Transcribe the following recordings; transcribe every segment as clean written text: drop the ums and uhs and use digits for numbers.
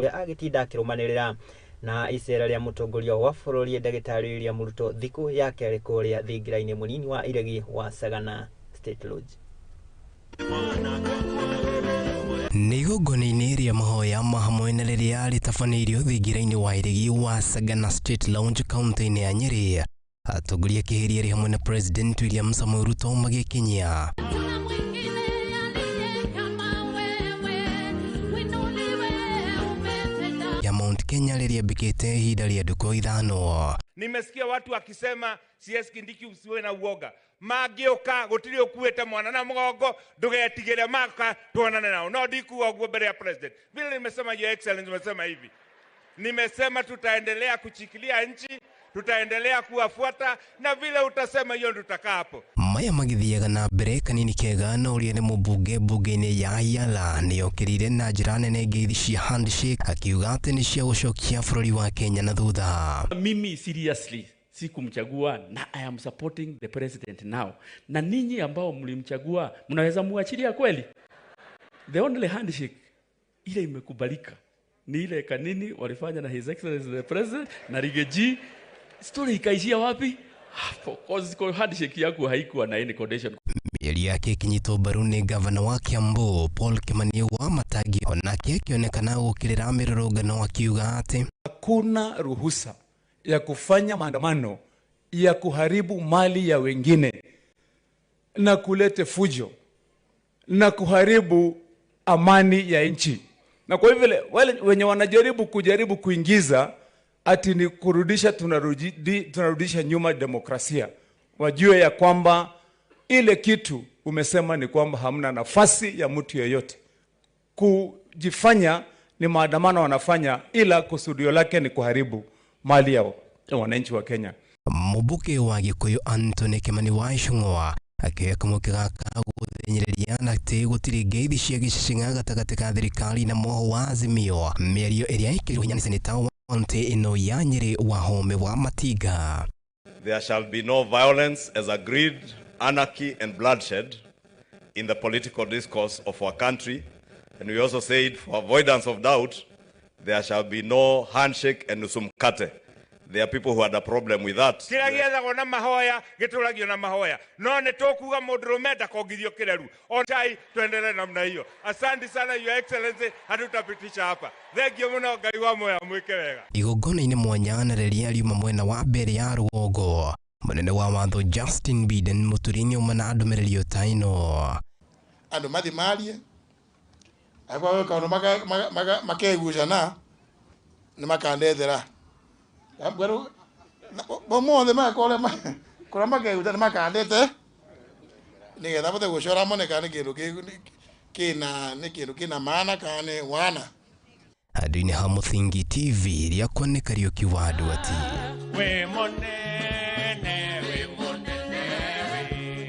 Kũrĩa agĩtinda akĩrũmanĩrĩra na icera rĩa mũtongoria wa bũrũri ndagĩtarĩ William Ruto thikũ ya kerĩ kũrĩa thingira-inĩ mũnini wa iregi wa Sagana State Lodge. Nĩ igongona-inĩ rĩa mahoya ma hamwe na rĩrĩa rĩtabanĩirio thingira-inĩ wa iregi wa Sagana State Lounge kaunti-inĩ ya Nyeri, atongoria kĩhĩria rĩ hamwe na President William Samoei Ruto magĩkinyia. Ya Mount Kenya rĩrĩa mbikĩte ihinda rĩa ndukũ 5. Nimesikia watu wakisema CS Kindiki usiwe na uoga. Mangĩũka gũtirĩ ũkuĩte mwana na mũgongo, ndũgetigĩre, maka tuonane nao. No ndikuga ũguo mbere ya president. Vile nimesema, Your Excellency, nimesema hivi. Nimesema tutaendelea kushikilia nchi, tutaendelea kuwafuata, na vile utasema hiyo ndio tutakaa hapo. Maya magithiaga na mbere kanini kega na ũrĩa nĩ mũmbunge mbunge-inĩ ya Yala nĩokĩrire na njĩra nene ngeithi cia handshake akiuga atĩ nĩ cia gũcokia bũrũri wa Kenya na thutha. Mimi seriously sikumchagua na I am supporting the president now. Na ninyi ambao mlimchagua mnaweza muachilia kweli? The only handshake ile imekubalika ni ile kanini walifanya na His Excellency the President na Rigathi. Story ikaishia wapi? Hapo. Cause kwa handshake yako haikuwa na any condition. Mĩario yake ĩkĩnyitwo mbaru nĩ gavana wa Kiambu Paul Kimani wa Matangi, onake akĩonekana gũkĩrĩra mĩrũrũngano akiuga atĩ hakuna ruhusa ya kufanya maandamano ya kuharibu mali ya wengine na kulete fujo na kuharibu amani ya nchi. Na kwa hivyo wale wenye wanajaribu kujaribu kuingiza ati ni kurudisha, tunarudisha nyuma demokrasia, wajue ya kwamba ile kitu umesema ni kwamba hamna nafasi ya mtu yeyote kujifanya ni maandamano wanafanya, ila kusudio lake ni kuharibu mali ya wananchi wa Kenya. Mũmbunge wa Gĩkũyũ Anthony Kimani wa Ichung'wa akĩoya kamweke gaka gũthĩnyĩrĩria na atĩ gũtirĩ ngeithi cia gĩcicing'a gatagatĩ ka thirikari na mwoho wa Azimio, mĩario ĩrĩa ĩkĩrirwo hinya nĩ seneta wa kaunti ĩno ya Nyeri Wahome wa Matinga. There shall be no violence as agreed, anarchy and bloodshed in the political discourse of our country. And we also said, for avoidance of doubt, there shall be no handshake and nusu mkate. There are people who had a problem with that. Kĩrĩa gĩethagwo na mahoya gĩtũragio na mahoya, no nĩ tũkuga mũndũrũme ndakongithio kĩreru o chai, tuendelee namna hiyo. Asante sana, Your Excellency, hatutapitisha hapa. Thank you mũno, Ngai wa moya mwĩke wega. Igongona-inĩ mwanya na rĩrĩa riuma mwena wa mbere ya rũgongo, mũnene wa watho Justin Biden Mũturi nĩauma na ndũmĩrĩri ta ĩno. Andũ mathi marie agwa kaundu makegucana nĩ makandethera bomothe makore kũrĩa makeguca nĩ makandete nĩgetha bote gũcora mone kana nĩ kĩndũ kĩna nĩ kĩndũ kĩna maana kana nĩ wana. Handũ-inĩ ha Mũthingi TV rĩakwa nĩ Kariũki wa Nduati. We mũnene, we mũnene,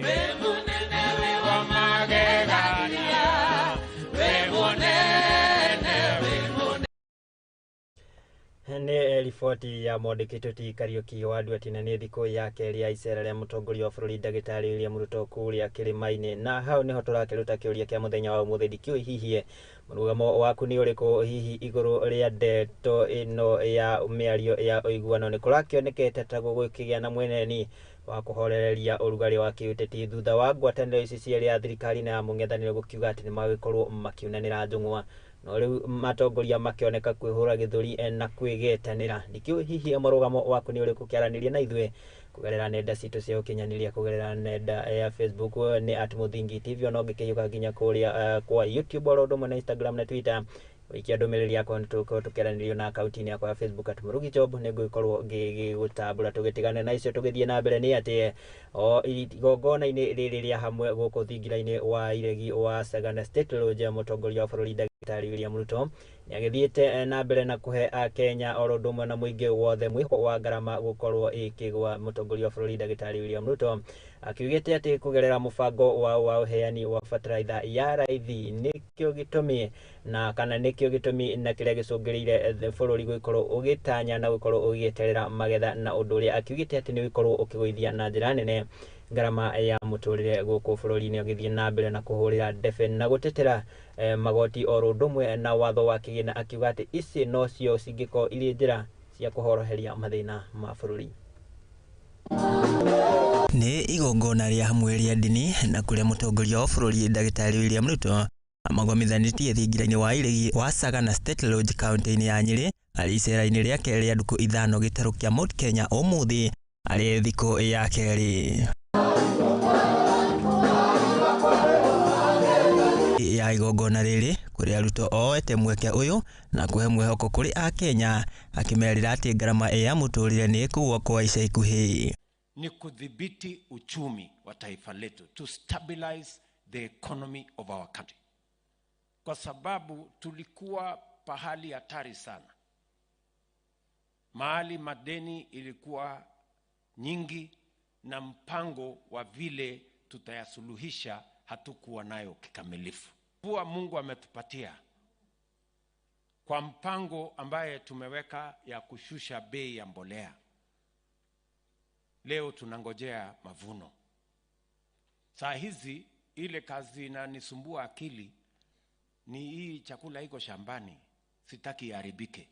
we mũnene, we wa magegania, we mũnene, we mũnene. Nĩ riboti ya mwandĩkĩtwo ti Kariũki wa Nduati, na nĩ thikũ ya kerĩ ya icera rĩa mũtongoria wa bũrũri ndagĩtarĩ William Ruto kũrĩa kĩrĩma-inĩ, na hau nĩho tũrakĩruta kĩũria kĩa mũthenya wa ũmũthĩ. Ndikĩũĩ hihi mũrũgamo waku nĩ ũrĩkũ hihi igũrũ rĩa ndeto ĩno ya mĩario ya ũiguano. Nĩ kũrakĩonekete ta gũgũkĩgĩa na mweneni wa kũhorereria ũrugarĩ wa kĩũteti thutha wa ngwatanĩro ici cierĩ ya thirikari na ya mũng'ethanĩro gũkiuga atĩ nĩ magĩkorwo makiunanĩra njũng'wa, no rĩu matongoria makĩoneka kwĩhũra gĩthũri na kwĩgetanĩra. Ndikĩũĩ hihi mũrũgamo waku nĩ ũrĩkũ, kĩaranĩria na ithuĩ kũgerera nenda citũ cia ũkinyanĩria, kũgerera nenda ya Facebook nĩ at Mũthingi TV, ona ũngĩkĩhiũka nginya kũrĩa kwa YouTube oro ũndũ ũmwe na Instagram na Twitter, ũikia ndũmĩrĩri yakwa nĩtũgũkorwo tũkĩaranĩrio na akaunti-inĩ yakwa ya Facebook at Mũrugi Job, nĩngũgĩkorwo ngĩgũtambũra. Tũgĩtigane na icio tũgĩthiĩ na mbere nĩ atĩ o igongona-inĩ rĩrĩ rĩa hamwe gũkũ thingira-inĩ wa iregi wa Sagana State Lodge, mũtongoria wa bũrũri ndagĩtarĩ William Ruto nĩagĩthiĩte na mbere na kũhe akenya oro ũndũ ũmwe na mũingĩ wothe mwĩhoko wa ngarama gũkorwo ĩkĩgwa. Mũtongoria wa bũrũri ndagĩtarĩ William Ruto akiugĩte atĩ kũgerera mũbango wao wa ũheani wa bataraitha ya raithi nĩkĩo gĩtũmi na kana nĩkĩo gĩtũmi na kĩrĩa gĩcũngĩrĩire bũrũri gũkorwo ũgĩtanya na gũkorwo ũgĩeterera magetha, na ũndũ ũrĩa akiugĩte atĩ nĩ ũgĩkorwo ũkĩgũithia na njĩra nene ngarama ya mũtũrĩre gũkũ bũrũri-inĩ, ũgĩthiĩ na mbere na kũhũrĩra ndebe na gũtetera magoti oro ũndũ ũmwe na watho wa kĩgĩna. kĩgĩna akiuga atĩ ici nocio cingĩkorwo irĩ njĩra cia kũhoroheria mathĩna ma bũrũri. Nĩ igongona rĩa hamwe rĩa ndini na kũrĩa mũtongoria wa bũrũri ndagĩtarĩ William Ruto amagomithanĩtie thingira-inĩ wa iregi wa Sagana State Lodge kaunti-inĩ ya Nyĩrĩ arĩ icera-inĩ rĩake rĩa ndukũ ithano gĩtarũ kĩa Mount Kenya ũmũthĩ arĩ thikũ ya kerĩ ya igongona rĩrĩ kũrĩa Ruto oete mweke ũyũ na kũhe mwĩhoko kũrĩ Akenya akĩmerĩra atĩ ngarama ya mũtũrĩre nĩ ĩkũgũa kwa ica ikuhĩ. Ni kudhibiti uchumi wa taifa letu, to stabilize the economy of our country, kwa sababu tulikuwa pahali hatari sana, mahali madeni ilikuwa nyingi na mpango wa vile tutayasuluhisha hatukuwa nayo kikamilifu. Mvua Mungu ametupatia kwa mpango ambaye tumeweka ya kushusha bei ya mbolea. Leo tunangojea mavuno. Saa hizi ile kazi inanisumbua akili ni hii chakula iko shambani, sitaki iharibike.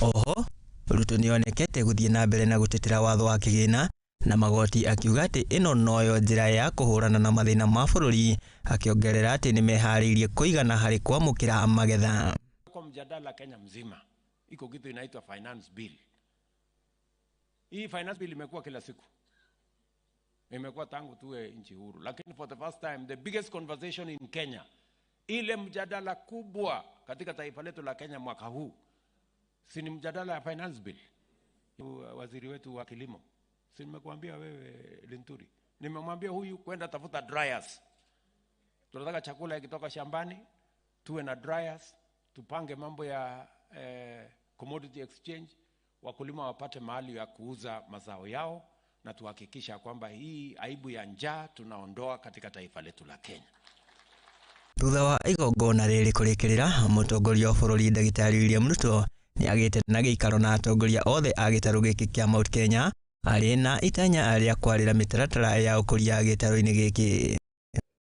Oho, Ruto nĩonekete gũthiĩ na mbere na gũtetera watho wa kĩgĩna na magoti akiuga atĩ ĩno noyo njĩra ya kũhũrana na mathĩna ma bũrũri, akĩongerera atĩ nĩmeharĩirie kũigana harĩ kwamũkĩra magetha. Kwa mjadala Kenya mzima iko kitu inaitwa finance bill. Hii finance bill imekuwa kila siku, imekuwa tangu tuwe nchi huru, lakini for the first time the biggest conversation in Kenya, ile mjadala kubwa katika taifa letu la Kenya mwaka huu, si ni mjadala ya finance bill. Waziri wetu wa kilimo, si nimekuambia wewe Linturi, nimemwambia huyu kwenda tafuta dryers. Tunataka chakula ikitoka shambani tuwe na dryers, tupange mambo ya commodity exchange, wakulima wapate mahali ya kuuza mazao yao, na tuhakikisha kwamba hii aibu ya njaa tunaondoa katika taifa letu la Kenya. Thutha wa igongona rĩrĩ kũrĩkĩrĩra, mũtongoria wa bũrũri ndagĩtarĩ William Ruto nĩagĩte na gĩikaro na atongoria othe a gĩtarũ gĩkĩ kĩa Mount Kenya arĩ na itanya rĩa kwarĩra mĩtaratara ya ũkũria gĩtarũ-inĩ gĩkĩ.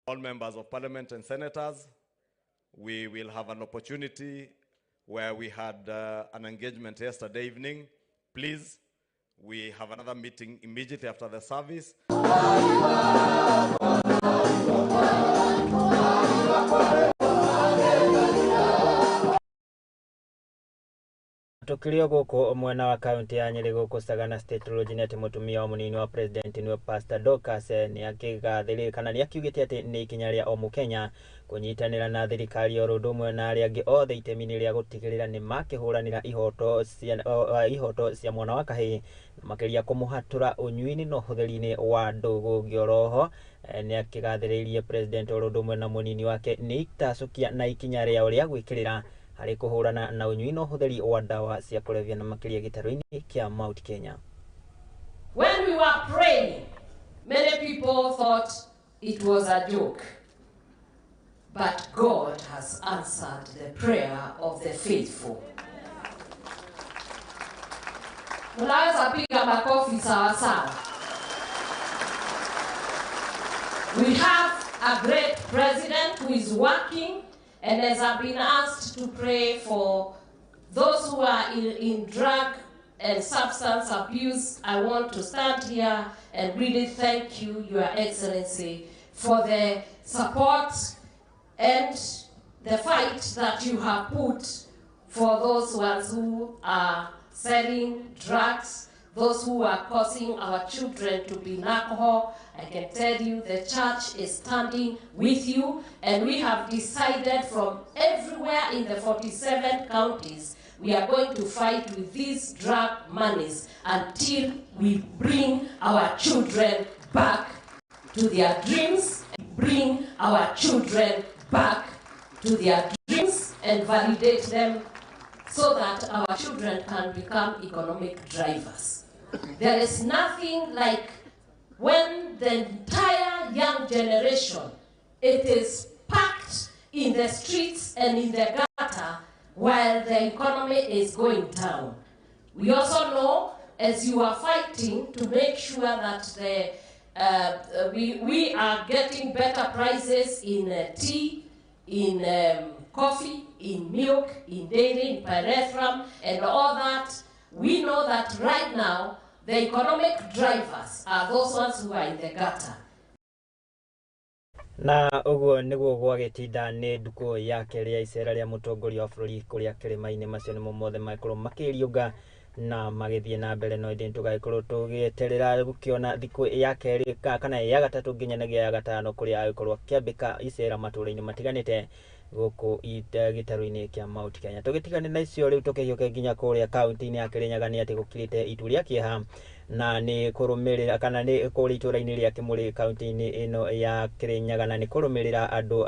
All members of parliament and senators, we will have an opportunity where we had an engagement yesterday evening. Please, we have another meeting immediately after the service. Tukĩrĩ o gũkũ mwena wa kaunti ya Nyĩrĩ gũkũ Sagana State Lodge nĩ atĩ mũtumia wa mũnini wa president nĩwe Pastor Dorcas nĩ akĩgathĩrĩria kana nĩ akiugĩte atĩ nĩ ikinya rĩa o mũkenya kũnyitanĩra na thirikari oro ũndũ ũmwe na arĩa angĩ othe itemi-inĩ rĩa gũtigĩrĩra nĩ makĩhũranĩra ihoto cia mwana wa kahĩĩ na makĩria kũmũhatũra ũnyui-inĩ na ũhũthĩri-inĩ wa ndũgũ ngĩoroho. Nĩ akĩgathĩrĩirie president oro ũndũ ũmwe na mũnini wake nĩ itacũkia na ikinya rĩao rĩa gwĩkĩrĩra harĩ kũhũrana na ũnyui na ũhũthĩri wa ndawa cia kũrebia na makĩria gĩtarũ-inĩ kĩa Mount Kenya. When we were praying, many people thought it was a joke. But God has answered the prayer of the faithful. Unaweza piga makofi sawa sawa. We have a great president who is working, and as I've been asked to pray for those who are in drug and substance abuse, I want to stand here and really thank you, Your Excellency, for the support and the fight that you have put for those ones who are selling drugs, those who are causing our children to be in alcohol. I can tell you the church is standing with you, and we have decided from everywhere in the 47 counties, we are going to fight with these drug monies until we bring our children back to their dreams, bring our children back to their dreams and validate them so that our children can become economic drivers. There is nothing like when the entire young generation, it is packed in the streets and in the gutter while the economy is going down. We also know, as you are fighting to make sure that the, we are getting better prices in tea, in coffee, in milk, in dairy, in pyrethrum, and all that. We know that right now, the economic drivers are those ones who are in the gutter. Na ũguo nĩguo gwagĩtinda nĩ ndukũ ya kerĩ ya icera rĩa mũtongoria wa bũrũri kũrĩa kĩrĩma-inĩ. Macio nĩmo mothe magĩkorwo makĩriũnga na magĩthiĩ na mbere, no ĩndĩ tũgagĩkorwo tũgĩeterera gũkĩona thikũ ya kerĩ kana ya gatatũ nginyanagia ya gatano kũrĩa agĩkorwo akĩambĩka icera matũũra-inĩ matiganĩte gũkũ gĩtarũ-inĩ kĩa Mount Kenya. Tũgĩtigane na icio rĩu tũkĩhiũke nginya kũrĩa kaunti-inĩ ya Kĩrĩnyaga nĩ atĩ gũkirĩte itu rĩa kĩeha na nĩ kũrũmĩrĩra kana nĩ kũrĩa itũũra-inĩ rĩa Kĩmũrĩ kaunti-inĩ ĩno ya Kĩrĩnyaga, na nĩ kũrũmĩrĩra andũ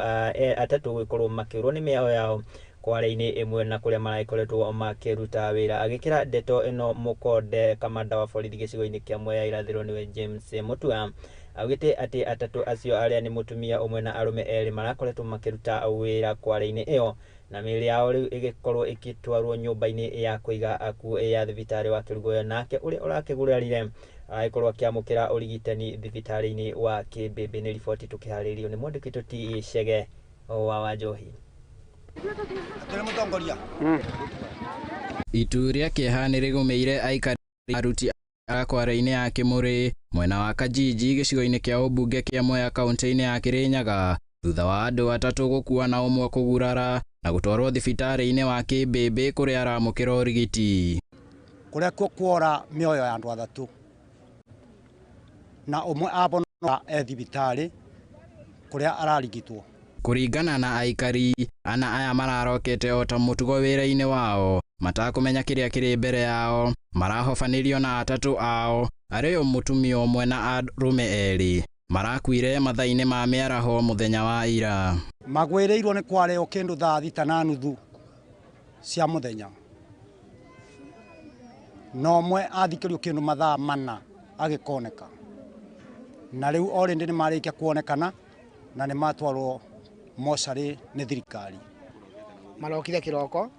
atatũ gũkorwo makĩũrwo nĩ mĩao yao kware-inĩ ĩmwe na kũrĩa maragĩkoretwo makĩruta wĩra. Agĩkĩra ndeto ĩno mũkonde kamanda wa borithi gĩcigo-inĩ kĩa Mwea Irathĩro nĩwe James Mutua augĩte atĩ atatũ acio arĩa nĩ mũtumia ũmwe na arũme erĩ marakoretwo makĩruta wĩra kware-inĩ ĩyo, na mĩĩrĩ yao rĩu ĩgĩkorwo ĩgĩtwarwo nyũmba-inĩ ya kũiga akuũ ya thibitarĩ wa Kĩrũgũya, nake ũrĩa ũrakĩgurarire agĩkorwo akĩamũkĩra ũrigitani thibitarĩ-inĩ wa Kĩmbĩmbĩ. Nĩ riboti tũkĩharĩirio nĩ mwandĩki T Chege wa Wanjohi. Itu rĩa kĩeha nĩ rĩgũmĩire aikari aruti a kware-inĩ ya Kĩmũrĩ mwena wa Kajiji gĩcigo-inĩ kĩa ũmbunge kĩa Mwea kaunti-inĩ ya Kĩrĩnyaga thutha wa andũ atatũ gũkua na ũmwe kũgurara na gũtwarwo thibitarĩ-inĩ wa Kĩmbĩmbĩ kũrĩa aramũkĩra ũrigiti. Kũrĩa kuora mĩoyo ya andũ atatũ na ũmwe abona e thibitarĩ kũrĩa ararigitwo. Kũringana na aikari ana aya mararokete o ta mũtugo wĩra-inĩ wao matakũmenya kĩrĩa kĩrĩ mbere yao, marahobanĩrio na atatũ ao arĩo mũtumia ũmwe na arũme erĩ marakuire mathaa-inĩ ma mĩaraho mũthenya wa ira. Magwĩrĩirwo nĩ kwarĩo kĩndũ thaa 6:30 cia mũthenya, na ũmwe athikĩrio kĩndũ mathaa 4 agĩkoneka, na rĩu already nĩ marĩkia kuonekana na nĩ matwarwo mocarĩ nĩ thirikari. Marokire kĩroko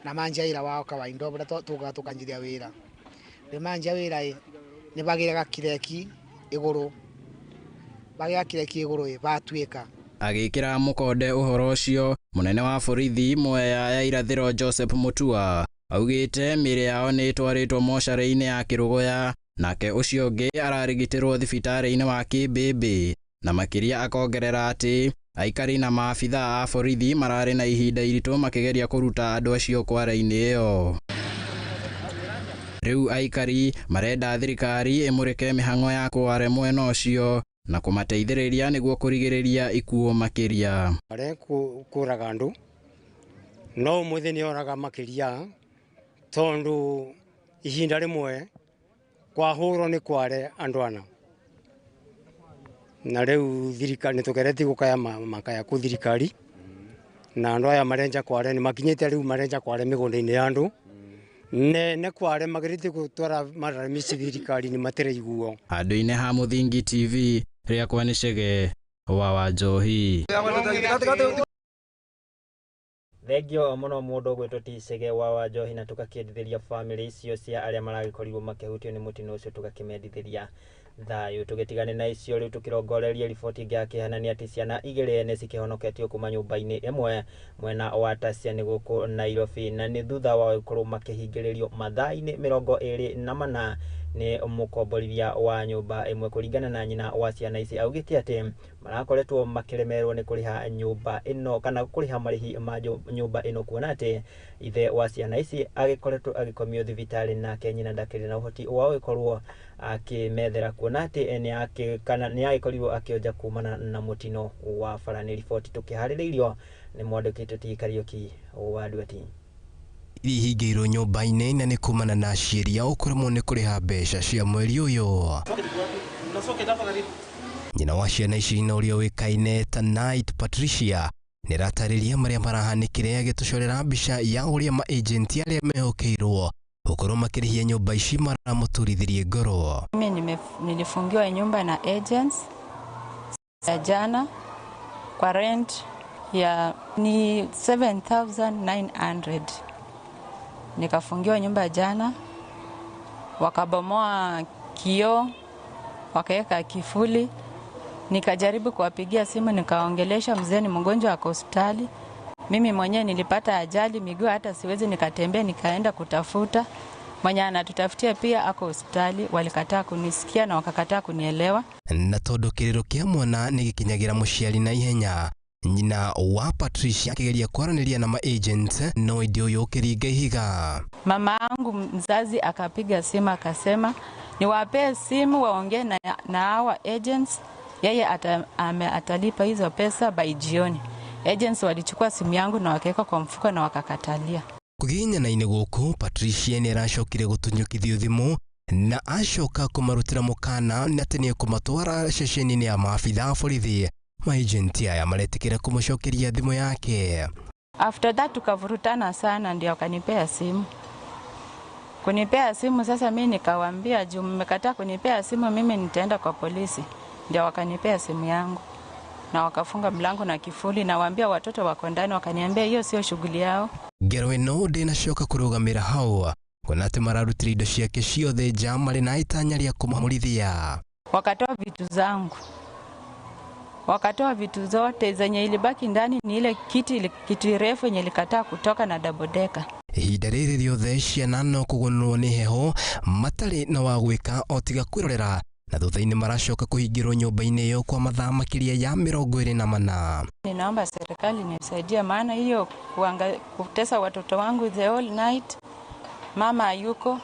na manjia wĩra wao kawaida ũrĩa tugaga tũkanjithia wĩra. Rĩu manjia wĩra ĩ nĩ bagĩraga kireki igũrũ, bagĩra kireki igũrũ ĩ batuĩka. Agĩkĩra mũkonde ũhoro ũcio, mũnene wa borithi Mwea ya Irathĩro Joseph Mutua augĩte mĩĩrĩ yao nĩ ĩtwarĩtwo mocarĩ-inĩ ya Kĩrũgũya, nake ũcio ũngĩ ararigitĩrwo thibitarĩ-inĩ wa Kĩmbĩmbĩ, na makĩria akongerera atĩ aikari na maabithaa a borithi mararĩ na ihinda iritũ makĩgeria kũruta andũ acio kware-inĩ ĩyo. Rĩu aikari marenda thirikari ĩmũrĩke mĩhang'o ya kware mwena ũcio na kũmateithĩrĩria nĩguo kũrigĩrĩria ikuũ makĩria. Are kũraga andũ no ũmũthĩ nĩ oraga makĩria tondũ ihinda rĩmwe kwahũrwo nĩ kware andũ ana, na rĩu thirikari nĩ tũgeretie gũkaya makaya kũ thirikari, na andũ aya marenja kware nĩ makinyĩte rĩu marenja kware mĩgũnda-inĩ ya andũ ne kware mageretie gũtwara mararamici thirikari nĩ matiraiguo. Handũ-inĩ ha Mũthingi TV rĩakwa nĩ Chege wa Wanjohi. Thengio mũno mũndũ ũgwĩtwo T Chege wa Wanjohi, na tũgakĩendithĩria bamĩrĩ icio cia arĩa maragĩkorirwo makĩhutio nĩ mũtino ũcio, tũgakĩmendithĩria thayũ. Tũgĩtigane na icio rĩu tũkĩrongoreria riboti ĩngĩ ya kĩeha nĩ atĩ ciana igĩrĩ nĩ cikĩhonoketio kuma nyũmba-inĩ ĩmwe mwena wa Tasia nĩ gũkũ Nairobi, na nĩ thutha wa gũkorwo makĩhingĩrĩrio mathaa-inĩ 24 nĩ mũkomborithia wa nyũmba ĩmwe. Kũringana na nyina wa ciana ici augĩte atĩ marakoretwo makĩremerwo nĩ kũrĩha nyũmba ĩno kana kũrĩha marĩhi ma nyũmba ĩno, kuona atĩ ithe wa ciana ici agĩkoretwo agĩkomio thibitarĩ nake nyina ndakĩrĩ na ũhoti wa gũkorwo akĩmethera, kuona atĩ nĩ agĩkorirwo akĩonja kumana na mũtino wa bara. Nĩ riboti tũkĩharĩrĩirio nĩ mwandĩki T Kariũki wa Nduati. Ihingĩirwo nyũmba-inĩ na nĩ kumana na ciĩria ũkũremwo nĩ kũrĩha mbeca cia mweri ũyũ. Nyina wa ciana ici na ũrĩa ũĩkaine ta Night Patricia nĩ aratarĩria marĩa marahanĩkire agĩtũcorera mbica ya ũrĩa maagenti arĩa mehokeirwo gũkorwo makĩrĩhia nyũmba ici maramũturithirie ngoro. Mimi nilifungiwa nyumba na agents ya jana kwa rent ya ni 7,900. Nikafungiwa nyumba jana, wakabomoa kioo, wakaweka kifuli. Nikajaribu kuwapigia simu, nikaongelesha mzee ni mgonjwa ako hospitali. Mimi mwenyewe nilipata ajali miguu, hata siwezi nikatembea, nikaenda kutafuta mwenye anatutafutia pia ako hospitali. Walikataa kunisikia na wakakataa kunielewa. Na tondu kiriro kia mwana nĩ gĩkinyagĩra mũciari na ihenya, nyina wa Patricia akĩgeria kwaranĩria na ma-agent no ĩndĩ ũyũ ũkĩringa ihiga. Mama yangu mzazi akapiga simu akasema niwapee simu waongee na hawa agents, yeye atalipa hizo pesa by jioni. Agents walichukua simu yangu na wakaweka kwa mfuko na wakakatalia. Kũgiginyana-inĩ gũkũ, Patricia nĩ aracokire gũtunyũkithio thimũ na acoka kũmarutĩra mũkana atĩ nĩ ekũmatwara ceceni-inĩ ya maabitha a borithi. Maagenti aya maretĩkĩra kũmũcokeria thimũ yake. After that tukavurutana sana, ndio akanipea simu. Kunipea simu sasa mimi nikawaambia juu mmekataa kunipea simu, mimi nitaenda kwa polisi. Ndio wakanipea simu yangu na wakafunga mlango na kifuli, na waambia watoto wako ndani, wakaniambia hiyo sio shughuli yao. Ngero ĩno ndĩnacoka kũrũgamĩra hau kuona atĩ mararutire indo ciake ciothe nja marĩ na itanya rĩa kũmũmũrithia. Wakatoa vitu zangu, wakatoa vitu zote zenye ilibaki ndani ni ile kiti refu yenye ilikataa kutoka na double decker. Ihinda rĩrĩ rĩothe ciana no kũgũnwo nĩ heho matarĩ na wa gwĩka o tiga kwĩrorera, na thutha-inĩ maracoka kũhingĩrwo nyũmba-inĩ ĩyo kwa mathaa makĩria ya 24. Ninaomba serikali nisaidie, maana hiyo kutesa watoto wangu the whole night. Mama hayuko,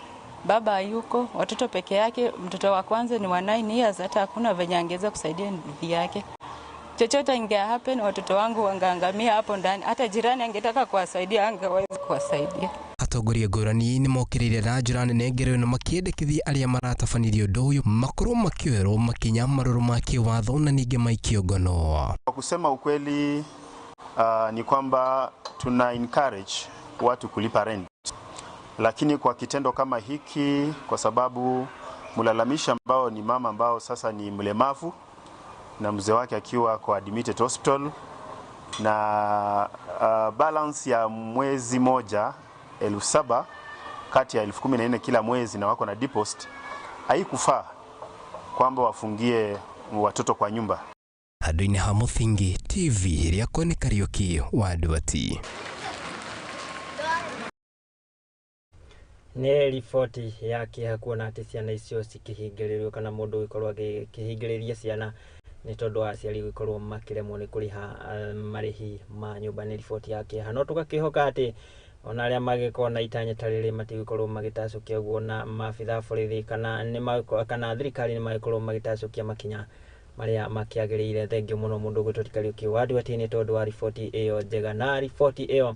baba hayuko, watoto peke yake. Mtoto wa kwanza ni wa 9 years, hata hakuna venye angeweza kusaidia ndugu yake. Chochote inge happen watoto wangu wangaangamia hapo ndani. Hata jirani angetaka kuwasaidia angeweza kuwasaidia. Atongoria ngũrani nĩ mokĩrĩire na njĩra nene ngero ĩno makĩendekithia arĩa maratabanirie ũndũ ũyũ makorwo makĩoerwo makinya marũrũ ma kĩwatho na ningĩ maikio ngono. Kwa kusema ukweli, ni kwamba tuna encourage watu kulipa rent, lakini kwa kitendo kama hiki, kwa sababu mlalamishi ambao ni mama ambao sasa ni mlemavu na mzee wake akiwa kwa admitted hospital, na balance ya mwezi moja 7,000 kati ya 14,000 kila mwezi, na wako na deposit, haikufaa kwamba wafungie watoto kwa nyumba. Handũ-inĩ ha Mũthingi TV rĩakwa nĩ Kariũki wa Nduati. Nĩ riboti ya kĩeha kuona atĩ ciana icio cikĩhingĩrĩrio kana mũndũ gũkorwo agĩkĩhingĩrĩria ciana nĩ tondũ wa aciari gũkorwo makĩremwo nĩ kũrĩha marĩhi ma nyũmba. Nĩ riboti ya kĩeha, no tũgakĩhoka atĩ ona arĩa magĩkorwo na itanya ta rĩrĩ matigũkorwo magĩtacũkia ũguo na maabitha a borithi kana thirikari nĩ magĩkorwo magĩtacũkia makinya marĩa makĩagĩrĩire. Thengio mũno mũndũ ũgwĩtwo Kariũki wa Nduati nĩ tondũ wa riboti ĩyo njega, na riboti ĩyo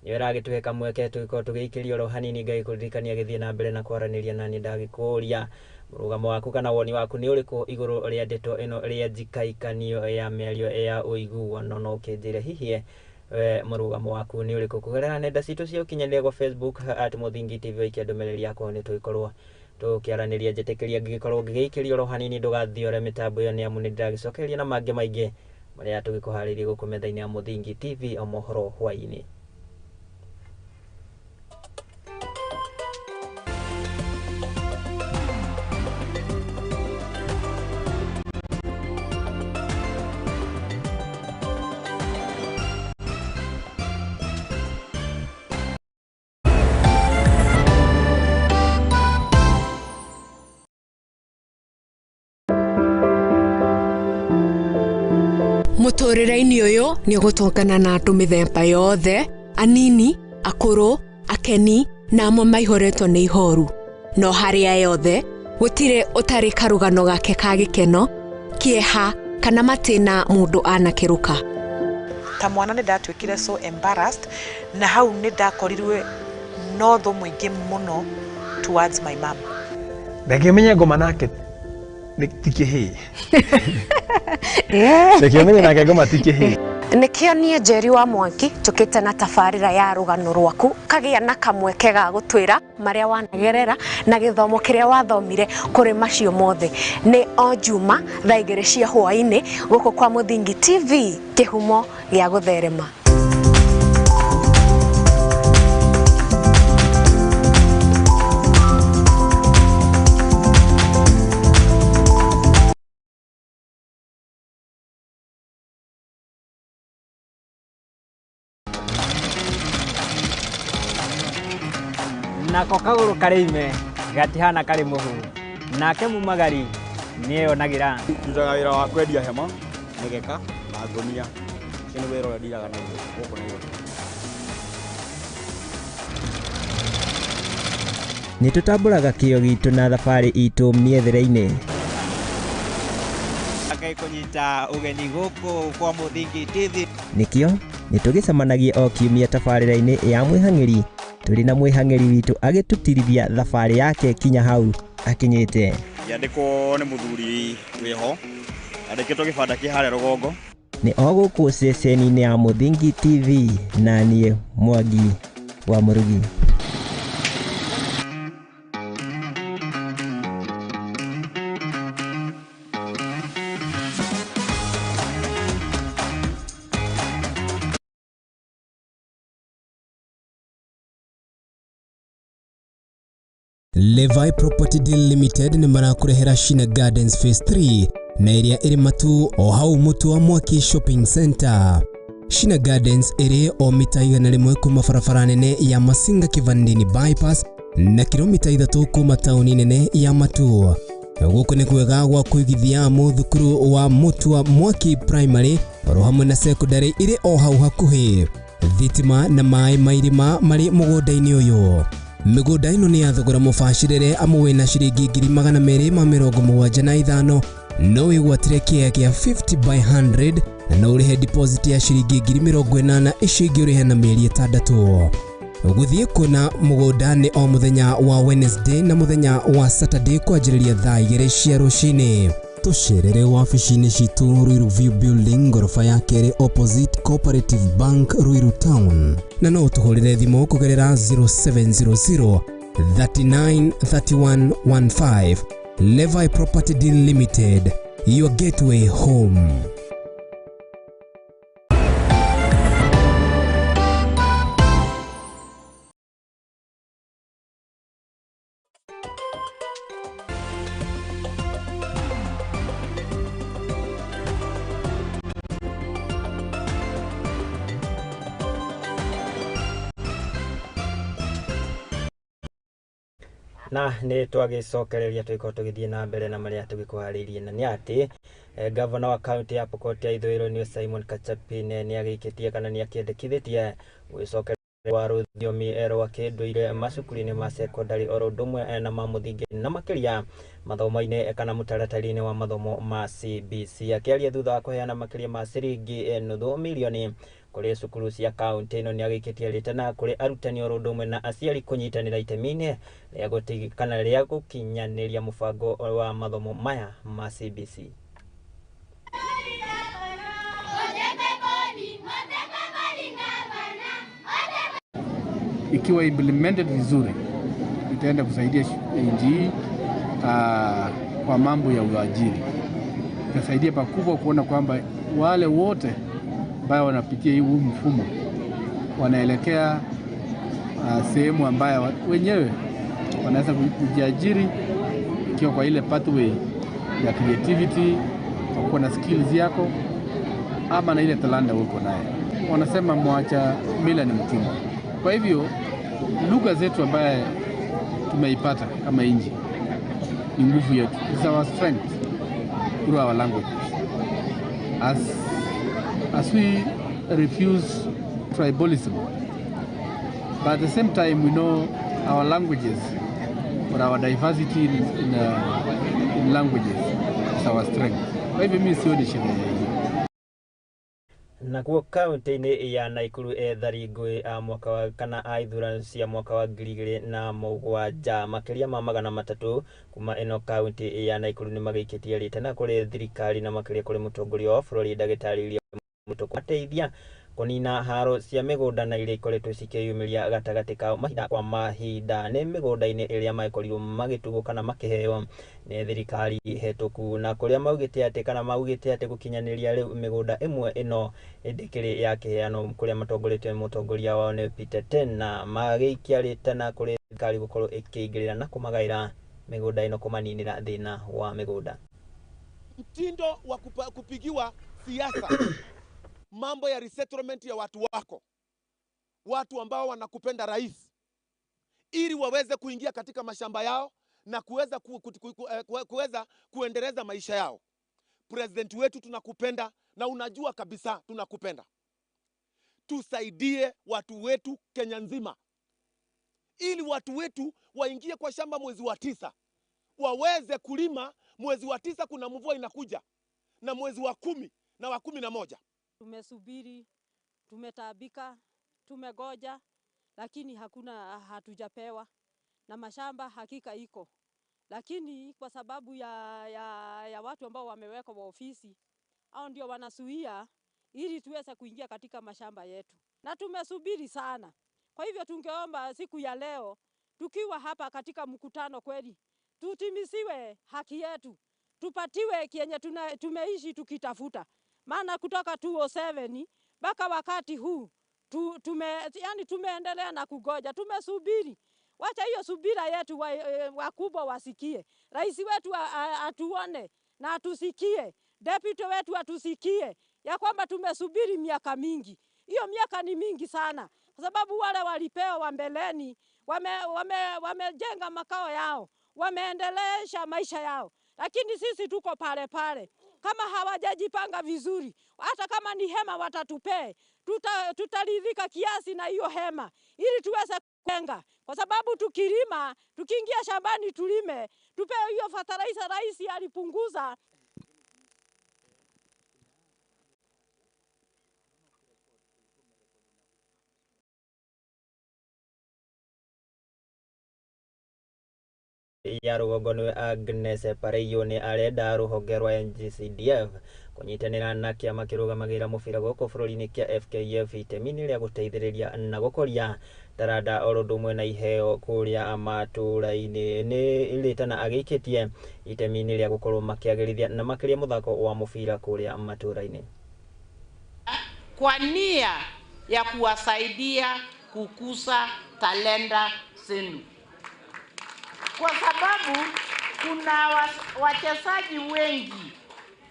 nĩyo ĩragĩtũhe kamweke tũgĩkorwo tũgĩikĩrio oro hanini. Ngagĩkũririkania gĩthiĩ na mbere na kwaranĩria nani, ndagĩkũria mũrũgamo waku kana woni waku nĩ ũrĩkũ igũrũ rĩa ndeto ĩno rĩa njikaikanio ya mĩario ya ũiguano, no ũkĩnjĩre hihi we mũrũgamo waku nĩ ũrĩkũ kũgerera nenda citũ cia ũkinyanĩria kwa Facebook at Mũthingi TV. Ikia ndũmĩrĩri yakwa nĩ tũgĩkorwo tũkĩaranĩria. Njĩtĩkĩria ngĩgĩkorwo ngĩgĩikĩrio oro hanini, ndũgathiore mĩtambo ĩyo nĩ amu nĩ ndĩragĩcokereria na mangĩ maingĩ marĩa tũgĩkũharĩirie gũkũ metha-inĩ ya Mũthingi TV o mohoro hwaĩ-inĩ. Mũtũrĩre-inĩ ũyũ nĩ ũgũtũngana na andũ mĩthemba yothe, anini, akũrũ, akeni na amwe maihũrĩtwo nĩ ihoru. No harĩa yothe gũtirĩ ũtarĩ karũgano gake ka gĩkeno, kĩeha kana matĩna mũndũ anakĩrũka. Ta mwana nĩ ndatuĩkire so embarrassed, na hau nĩ ndakorirwe no thũ mũingĩ mũno towards my mom. Ndangĩmenya ngoma nake ti kĩhĩĩ. Ndangĩmenya nake ngoma ti kĩhĩĩ. Nĩkĩo niĩ Njeri wa Mwangi njũkĩte na tabarĩra ya rũgano rwaku, kagĩa na kamweke ga gũtwĩra marĩa wanagerera na gĩthomo kĩrĩa wathomire kũrĩ macio mothe. Nĩ o Juma thaa 2 cia hwaĩ-inĩ gũkũ kwa Mũthingi TV, kĩhumo gĩa gũtherema. Nako kagũrũ karĩ ime gatihana karĩ mũhu, nake mumagari nĩeyonagĩra. Ndutaga wĩra wa kwendia hema, mĩgeka na ngũnia. Ũcio nĩ wĩra ũrĩa ndiraga naguo gũkũ Nairobi. Nĩ tũtambũraga kĩo gitũ na thabarĩ itũ mĩethere-inĩ. Ngai kũnyita ũgeni gũkũ kwa Mũthingi TV. Nĩkĩo nĩtũgĩcemanagie o kiumia tabarĩra-inĩ ya Mwĩhang'ĩri, tũrĩ na mwĩhang'ĩri witũ agĩtũtirithia thabarĩ yake kinya hau akinyĩte. Ngĩandĩkwo nĩ mũthuri wĩho, andĩkĩtwo gĩbanda kĩ harĩa rũgongo. Nĩ o gũkũ ceceni-inĩ ya Mũthingi TV, na niĩ Mwangi wa Mũrugi. Levi Property Deal Limited nĩ marakũrehera Shina Gardens Phase 3 na ĩrĩa ĩrĩ Matu o hau Mũtu wa Mwaki Shopping Center. Shina Gardens ĩrĩ o mita 100 kuma barabara nene ya Masinga Kivandini Bypass na kilomita 3 kuma tauni nene ya Matu. Gũkũ nĩ kwega gwa kũigithia mũthukuru wa Mũtu wa Mwaki Primary oro hamwe na secondary ĩrĩ o hau hakuhĩ. Thitima na maĩ ma irima marĩ mũgũnda-inĩ ũyũ. Mĩgũnda ĩno nĩ ya thogora mũbacĩrĩre amu wĩna ciringi 275,000 no wĩgwatĩre kĩea kĩa 50 by 100 na no ũrĩhe deposit ya ciringi 80,000 icio ingĩ ũrĩhe na mĩeri 6. Gũthiĩ kuona mũgũnda nĩ o mũthenya wa Wednesday na mũthenya wa Saturday kwanjĩrĩria thaa 2 cia rũcinĩ. Tũcerere wabici-inĩ citũ Ruiru View Building ngoroba ya kerĩ opposite Cooperative Bank Ruiru Town, na no ũtũhũrĩre thimũ kũgerera 0700 39 31 15. Levi Property Deal Limited, your gateway home. Na nĩ twagĩcokereria tũgĩkorwo tũgĩthiĩ na mbere na marĩa tũgĩkũharĩirie, na nĩ atĩ gavana wa kaunti ya Pokot ya ithũĩro nĩ Simon Kachapin nĩ agĩikĩtie kana nĩ akĩendekithĩtie gwĩcokereria wa rũthiomi rwa kĩndũire macukuru-inĩ ma secondary oro ũndũ ũmwe na ma mũthingi na makĩria mathomo-inĩ kana mũtaratara-inĩ wa mathomo ma CBC. Akĩaria thutha wa kũheana makĩria ma ciringi 0.5 mirioni kũrĩ cukuru cia kaunti ĩno nĩ agĩikĩtie rĩtana kũrĩ arutani oro ũndũ ũmwe na aciari kũnyitanĩra itemi-inĩ rĩa kana rĩa gũkinyanĩria mũbango wa mathomo maya ma CBC. Ikiwa implemented vizuri itaenda kusaidia nchi hii kwa mambo ya uajiri. Itasaidia pakubwa kuona kwamba wale wote ambao wanapitia huu mfumo wanaelekea sehemu ambayo wenyewe wanaweza kujiajiri, ikiwa kwa ile pathway ya creativity, kwa kuwa na skills yako ama na ile talanta uko nayo. Wanasema mwacha mila ni mtumwa. Kwa hivyo lugha zetu ambaye tumeipata kama nchi ni nguvu yetu. It's our strength through our languages. As we refuse tribalism, but at the same time we know our languages or our diversity in languages is our strength. Kwa hivyo mimi sioni shida hiyo. Nakuo kaunti-inĩ ya Naikuru ethari ngũĩ a mwaka wa kana a ithurano cia mwaka wa 2007 makĩria ma 300 kuma ĩno kaunti ya Naikuru nĩ magĩikĩtie rĩtana kũrĩ thirikari na makĩria kũrĩ mũtongoria wa bũrũri ndagĩtarĩ William Ruto kũmateithia kũnina haro cia mĩgũnda na iria ikoretwo cikĩyumĩria gatagatĩ kao mahinda kwa mahinda nĩ mĩgũnda-inĩ ĩrĩa makorirwo magĩtugwo kana makĩheo nĩ thirikari hetũku, na kũrĩa maugĩte atĩ kana maugĩte atĩ gũkinyanĩria rĩu mĩgũnda ĩmwe ĩno ndĩkĩrĩ ya kĩheano kũrĩa matongoretio nĩ mũtongoria wao nĩ Peter Tena magĩikia rĩtana kũrĩ thirikari gũkorwo ĩkĩingĩrĩra na kũmagaĩra mĩgũnda ĩno kũmaninĩra thĩna wa mĩgũnda. Mtindo wa kupigiwa siasa mambo ya resettlement ya watu wako, watu ambao wanakupenda rais, ili waweze kuingia katika mashamba yao na kuweza kuweza kuendeleza maisha yao. President wetu, tunakupenda na unajua kabisa tunakupenda. Tusaidie watu wetu Kenya nzima, ili watu wetu waingie kwa shamba mwezi wa 9, waweze kulima mwezi wa 9. Kuna mvua inakuja, na mwezi wa 10 na wa 11. Tumesubiri, tumetaabika, tumegoja, lakini hakuna, hatujapewa. Na mashamba hakika iko, lakini kwa sababu ya watu ambao wamewekwa wa ofisi, hao ndio wanasuia ili tuweze kuingia katika mashamba yetu. Na tumesubiri sana. Kwa hivyo tungeomba siku ya leo tukiwa hapa katika mkutano kweli tutimisiwe haki yetu, tupatiwe kienye tumeishi tukitafuta. Maana kutoka 2007 mpaka wakati huu yani tumeendelea na kugoja, tumesubiri. Wacha hiyo subira yetu wakubwa wasikie. Rais wetu atuone na atusikie. Deputy wetu atusikie ya kwamba tumesubiri miaka mingi. Hiyo miaka ni mingi sana, kwa sababu wale walipewa wa mbeleni wamejenga makao yao, wameendelesha maisha yao, lakini sisi tuko pale pale. Kama hawajajipanga vizuri, hata kama ni hema watatupee, tutaridhika kiasi na hiyo hema ili tuweze kujenga. Kwa sababu tukilima, tukiingia shambani tulime, tupewe hiyo fertilizer rais alipunguza. Ya rũgongo nĩwe Agnes Pareiyo nĩ arenda rũhonge rwa NGCDF kũnyitanĩra na kĩama kĩrũgamagĩrĩra mũbira gũkũ bũrũri-inĩ kĩa FKF itemi-inĩ rĩa gũteithĩrĩria na gũkũria taranda oro ũndũ ũmwe na iheo kũrĩa matũũra-inĩ. Nĩ rĩtana agĩikĩtie itemi-inĩ rĩa gũkorwo makĩagĩrithia na makĩria mũthako wa mũbira kũrĩa matũũra-inĩ, kwa nia ya kuwasaidia kukuza talenta zenu, kwa sababu kuna wachezaji wengi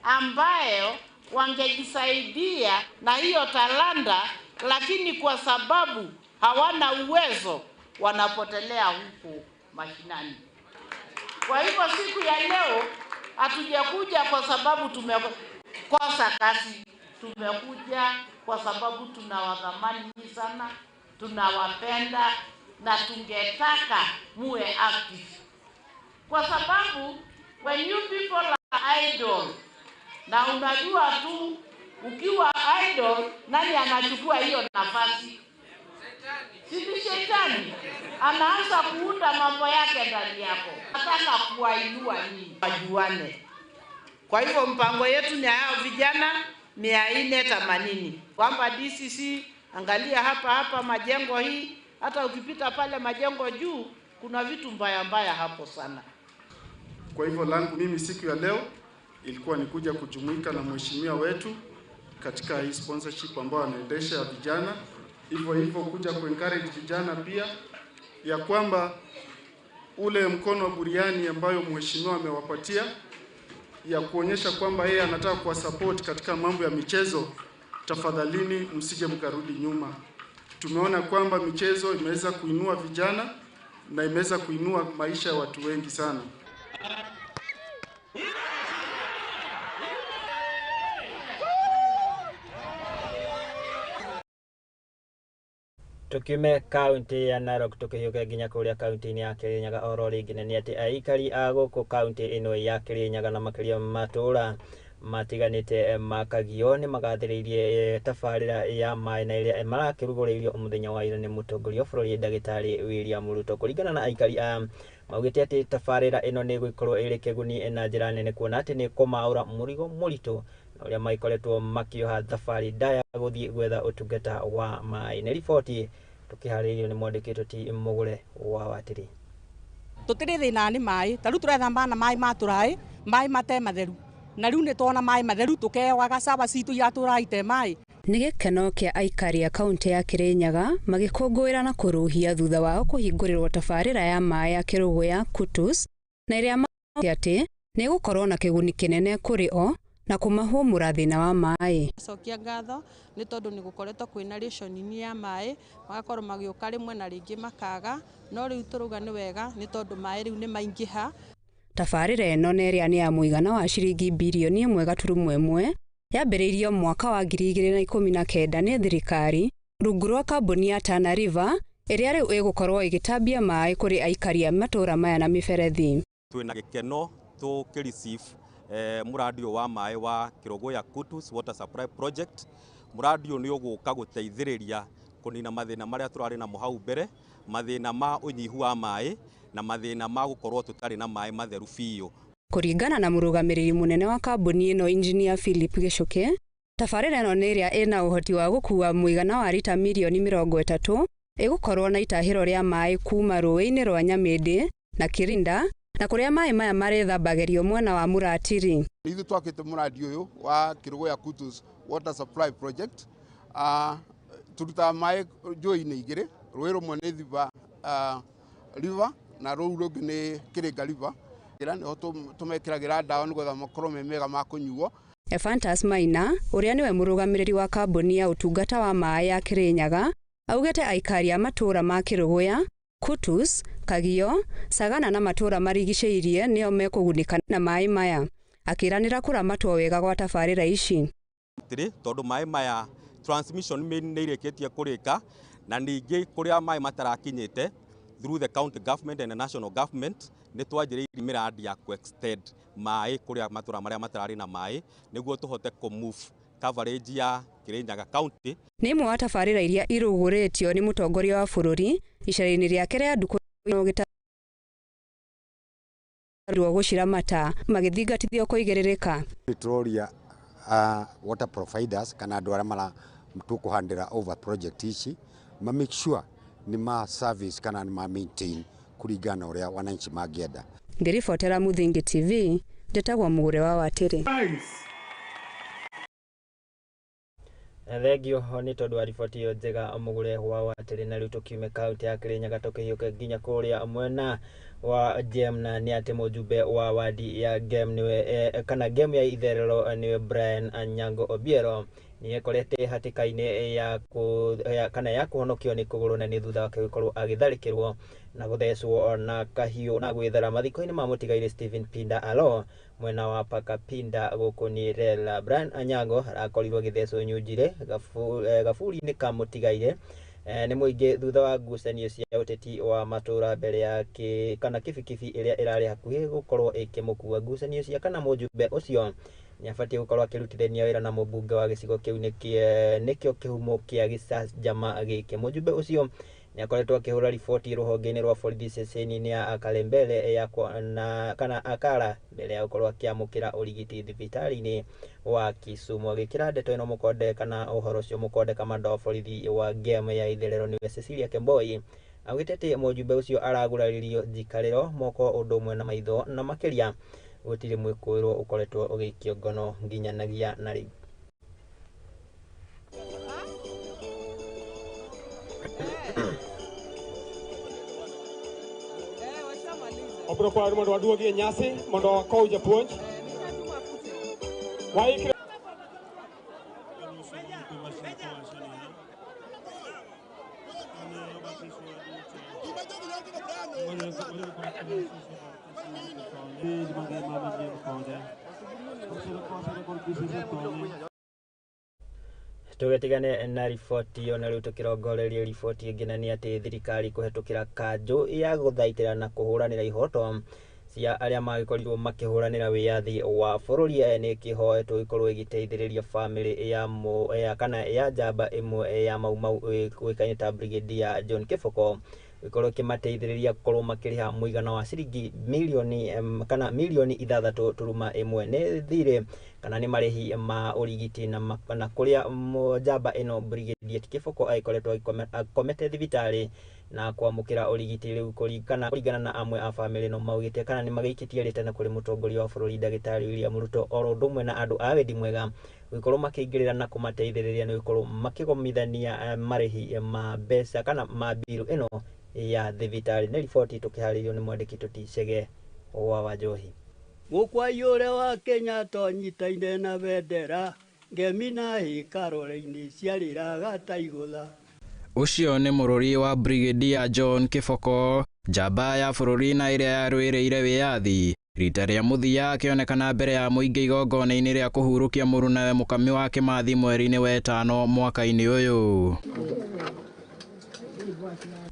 ambayo wangejisaidia na hiyo talanta, lakini kwa sababu hawana uwezo wanapotelea huko mashinani. Kwa hivyo siku ya leo hatujakuja kwa sababu tumekosa kazi, tumekuja kwa sababu tunawathamani sana, tunawapenda na tungetaka muwe active, kwa sababu when you people are idle, na unajua tu ukiwa idle nani anachukua hiyo nafasi? Si shetani anaanza kuunda mambo yake ndani yako. Nataka kuwainua nyinyi wajuane. Kwa hivyo mpango yetu ni hao vijana 480, kwamba DCC angalia hapa hapa majengo hii, hata ukipita pale majengo juu kuna vitu mbaya mbaya hapo sana. Kwa hivyo langu mimi siku ya leo ilikuwa ni kuja kujumuika na mheshimiwa wetu katika hii sponsorship ambayo anaendesha ya vijana, hivyo hivyo kuja ku encourage vijana pia ya kwamba ule mkono wa buriani ambayo mheshimiwa amewapatia ya kuonyesha kwamba yeye anataka kuwa support katika mambo ya michezo, tafadhalini msije mkarudi nyuma. Tumeona kwamba michezo imeweza kuinua vijana na imeweza kuinua maisha ya watu wengi sana. Tukiume kaunti ya Narok tukihiũke nginya kũrĩa kaunti-inĩ ya Kirinyaga oro rĩngĩ nĩ atĩ aikari a gũkũ kaunti ĩno ya Kirinyaga na makĩria matũũra matiganĩte makagio nĩ magathĩrĩirie tabarĩra ya maĩ na ĩrĩa marakĩrugũrĩirio mũthenya wa ira nĩ mũtongoria wa bũrũri ndagĩtarĩ William Ruto. Kũringana na aikari a maugĩte atĩ tabarĩra ĩno nĩ ĩgũkorwo ĩrĩ kĩguni na njĩra nene, kuona atĩ nĩ kũmaũra mũrigo mũritũ na ũrĩa maikoretwo makĩoha thabarĩ ndaya gũthiĩ gwetha ũtungata wa maĩ. Nĩ riboti tũkĩharĩirio nĩ mwandĩki ti Mũgũre wa Watiri. Tũtirĩ thĩna nĩ maĩ, ta rĩu tũrethamba na maĩ ma tũraĩ, maĩ mate matheru, na rĩu nĩ tuona maĩ matheru tũkeogaga cawa citũ iria tũraite maĩ. Nĩ gĩkeno kĩa aikari a kaunti ya Kirinyaga magĩkũngũĩra na kũrũhia thutha wao kũhingũrĩrwo tabarĩra ya maĩ ya Kĩrũgũya Kutus, na ĩrĩa maugĩte atĩ nĩ ĩgũkorwo na kĩguni kĩnene kũrĩ o na kũmahũmũra thĩna wa maĩ. Cokia ngatho nĩ tondũ nĩ gũkoretwo kwĩna rationing ya maĩ, magakorwo magĩũka rĩmwe na rĩngĩ makaga, no rĩu tũrauga nĩ wega nĩ tondũ maĩ rĩu nĩ maingĩha. Tabarĩra ĩno na ĩrĩa nĩ ya mũigana wa ciringi birioni 1.1 yambĩrĩirio mwaka wa 2019 nĩ thirikari rungu rwa kambuni ya Tana River ĩrĩa rĩu ĩgũkorwo ĩgĩtambia maĩ kũrĩ aikari a matũũra maya na mĩberethi. Twĩna gĩkeno tũkĩ receive mũradi ũyũ wa maĩ wa Kĩrũgũya Kutus Water Supply Project. Mũradi ũyũ nĩ ũgũka gũteithĩrĩria kũnina mathĩna marĩa tũrarĩ namo hau mbere, mathĩna ma ũnyihu wa maĩ na mathĩna ma gũkorwo tũtarĩ na maĩ matheru biũ. Kũringana na mũrũgamĩrĩri mũnene wa kambuni ĩno Engineer Philip Gĩchũke, tabarĩra ĩno nĩ ĩrĩa ĩna ũhoti wa gũkua mũigana wa rita mirioni 30 ĩgũkorwo na itahĩro rĩa maĩ kuma rũĩ-inĩ rwa Nyamĩndĩ na Kirinda na kũrĩa maĩ maya marĩthambagĩrio mwena wa Mũratiri. Ithuĩ twakĩte mũradi ũyũ wa Kĩrũgũya Kutus Water Supply Project. Tũrutaga maĩ njũĩ-inĩ igĩrĩ, rũĩ rũmwe nĩ Thiba River na rũu rũngĩ nĩ Kĩrĩnga River. Nĩho tũmekĩragĩra ndawa nĩgetha makorwo me mega ma kũnyuo. Ephantus Maina ũrĩa nĩwe mũrũgamĩrĩri wa kambuni ya ũtungata wa maĩ ya Kĩrĩnyaga augĩte aikari a matũũra ma Kĩrũgũya, Kutus, Kagio, Sagana na matũũra marigicĩirie nĩo mekũgunĩka na maĩ maya, akĩranĩra kũramatwo wega gwa tabarĩra ici. Tondũ maĩ maya transmission main nĩ irĩkĩtie kũrĩka na ningĩ kũrĩa maĩ matarakinyĩte through the county government and the national government nĩ twanjĩrĩirie mĩradi ya ku-extend maĩ kũrĩa matũũra marĩa matararĩ na maĩ nĩguo tũhote kũ-move coverage ya Kĩrĩnyaga county. Nĩ ĩmwe wa tabarĩra iria irugũrĩtio nĩ mũtongoria wa bũrũri icera-inĩ rĩake rĩa ndukũ gĩtarwo gũciramata magĩthingatithio kũigĩrĩrĩka. Nĩtũroria water providers kana andũ arĩa mara tũkũhandĩra over project ici ma make sure nĩ ma service kana nĩ ma maintain kũringana na ũrĩa wananchi mangĩenda. Ngĩribotera Muthingi TV, njĩtagwo Mũgũre wa Watĩrĩ. Thengio nĩ tondũ wa riboti ĩyo njega Mũgũre wa Watĩrĩ. Na rĩu tũkiume kaunti ya Kĩrĩnyaga tũkĩhiũke nginya kũrĩa mwena wa Gem, na nĩ atĩ mũjumbe wa wadi ya Gem nĩwe kana Gem ya itherero nĩwe Brian Anyango Obiero nĩekorete hatĩka-inĩ ya kana ya kũhonokio nĩ kũgũrũ na nĩ thutha wake gũkorwo agĩtharĩkĩrwo na gũthecwo na kahiũ na gwĩthara mathiko-inĩ ma mũtigairĩ Stephen Pinda Alo mwena wa Pakapinda gũkũ nĩ Rela. Brian Anyango arakorirwo agĩthecwo nyunjire gaburi-inĩ ka mũtigairĩ nĩ mũingĩ thutha wa ngucanio cia ũteti wa matũũra mbere ya kana kibikibi ĩrĩa ĩrarĩ hakuhĩ gũkorwo ĩkĩmũkua. Ngucanio cia kana mũjumbe ũcio nĩabatiĩ gũkorwo akĩrutithania wĩra na mũmbunge wa gĩcigo kĩu nĩkĩo kĩhumo kĩa gĩcanjama gĩkĩ. Mũjumbe ũcio nĩakoretwo akĩhũra riboti rũhonge-inĩ rwa borithi ceceni-inĩ ya Kalembele ya na kana Akara mbere ya gũkorwo akĩamũkĩra ũrigiti thibitarĩ-inĩ wa Kisumu. Agĩkĩra ndeto ĩno mũkonde kana ũhoro ũcio mũkonde kamanda wa borithi wa Gem ya itherero nĩwe Cecilia Kemboi augĩte atĩ mũjumbe ũcio araguraririo njikarĩro moko ũndũ ũmwe na maitho na makĩria gũtirĩ mwĩkũĩrwo ũkoretwo ũgĩikio ngono nginyanagia na rĩu. Obiro kwayo mondo waduogi e nyasi mondo wakow japuonj. Waikre Tũgĩtigane na riboti ĩyo na rĩu tũkĩrongorerie riboti ĩngĩ, na nĩ atĩ thirikari kũhetũkĩra kanjũ ya gũthaitĩra na kũhũranĩra ihoto cia arĩa magĩkorirwo makĩhũranĩra wĩyathi wa bũrũri nĩ kĩhoetwo gĩkorwo ĩgĩteithĩrĩria bamĩrĩ ya kana ya njamba ĩmwe ya Mau Mau ũĩkaine ta Brigadier John Kĩboko gĩkorwo kĩmateithĩrĩria gũkorwo makĩrĩha mũigana wa ciringi milioni kana milioni 6.1 nĩ thirĩ kana nĩ marĩhi ma ũrigiti na kũrĩa njamba ĩno Brigadier Kĩboko agĩkoretwo akomete thibitarĩ na kwamũkĩra ũrigiti rĩu kũringana na amwe a bamĩrĩ no maugĩte kana nĩ magĩikĩtie rĩtana kũrĩ mũtongoria wa bũrũri ndagĩtarĩ William Ruto oro ũndũ ũmwe na andũ a wendi mwega gũkorwo makĩingĩrĩra na kũmateithĩrĩria nĩ gũkorwo makĩgomithania marĩhi ma mbeca kana ma mbiru ĩno ya thibitarĩ. Nĩ riboti tũkĩharĩirio nĩ mwandĩki Tũti Chege wa Wanjohi. Mũkwai ũrĩa wa Kenyatta ũnyitaine na bendera ngemi na hĩkarore-inĩ ciarĩraga ta igũtha. Ũcio nĩ mũrũri wa Brigadier John Kiboko, njamba ya bũrũri na ĩrĩa yarũĩrĩire wĩyathi. Rita rĩa mũthia akĩonekana mbere ya mũingĩ igongona-inĩ rĩa kũhurũkia mũrunawe Mũkami wa Kĩmathi mweri-inĩ wa ĩtano mwaka-inĩ ũyũ.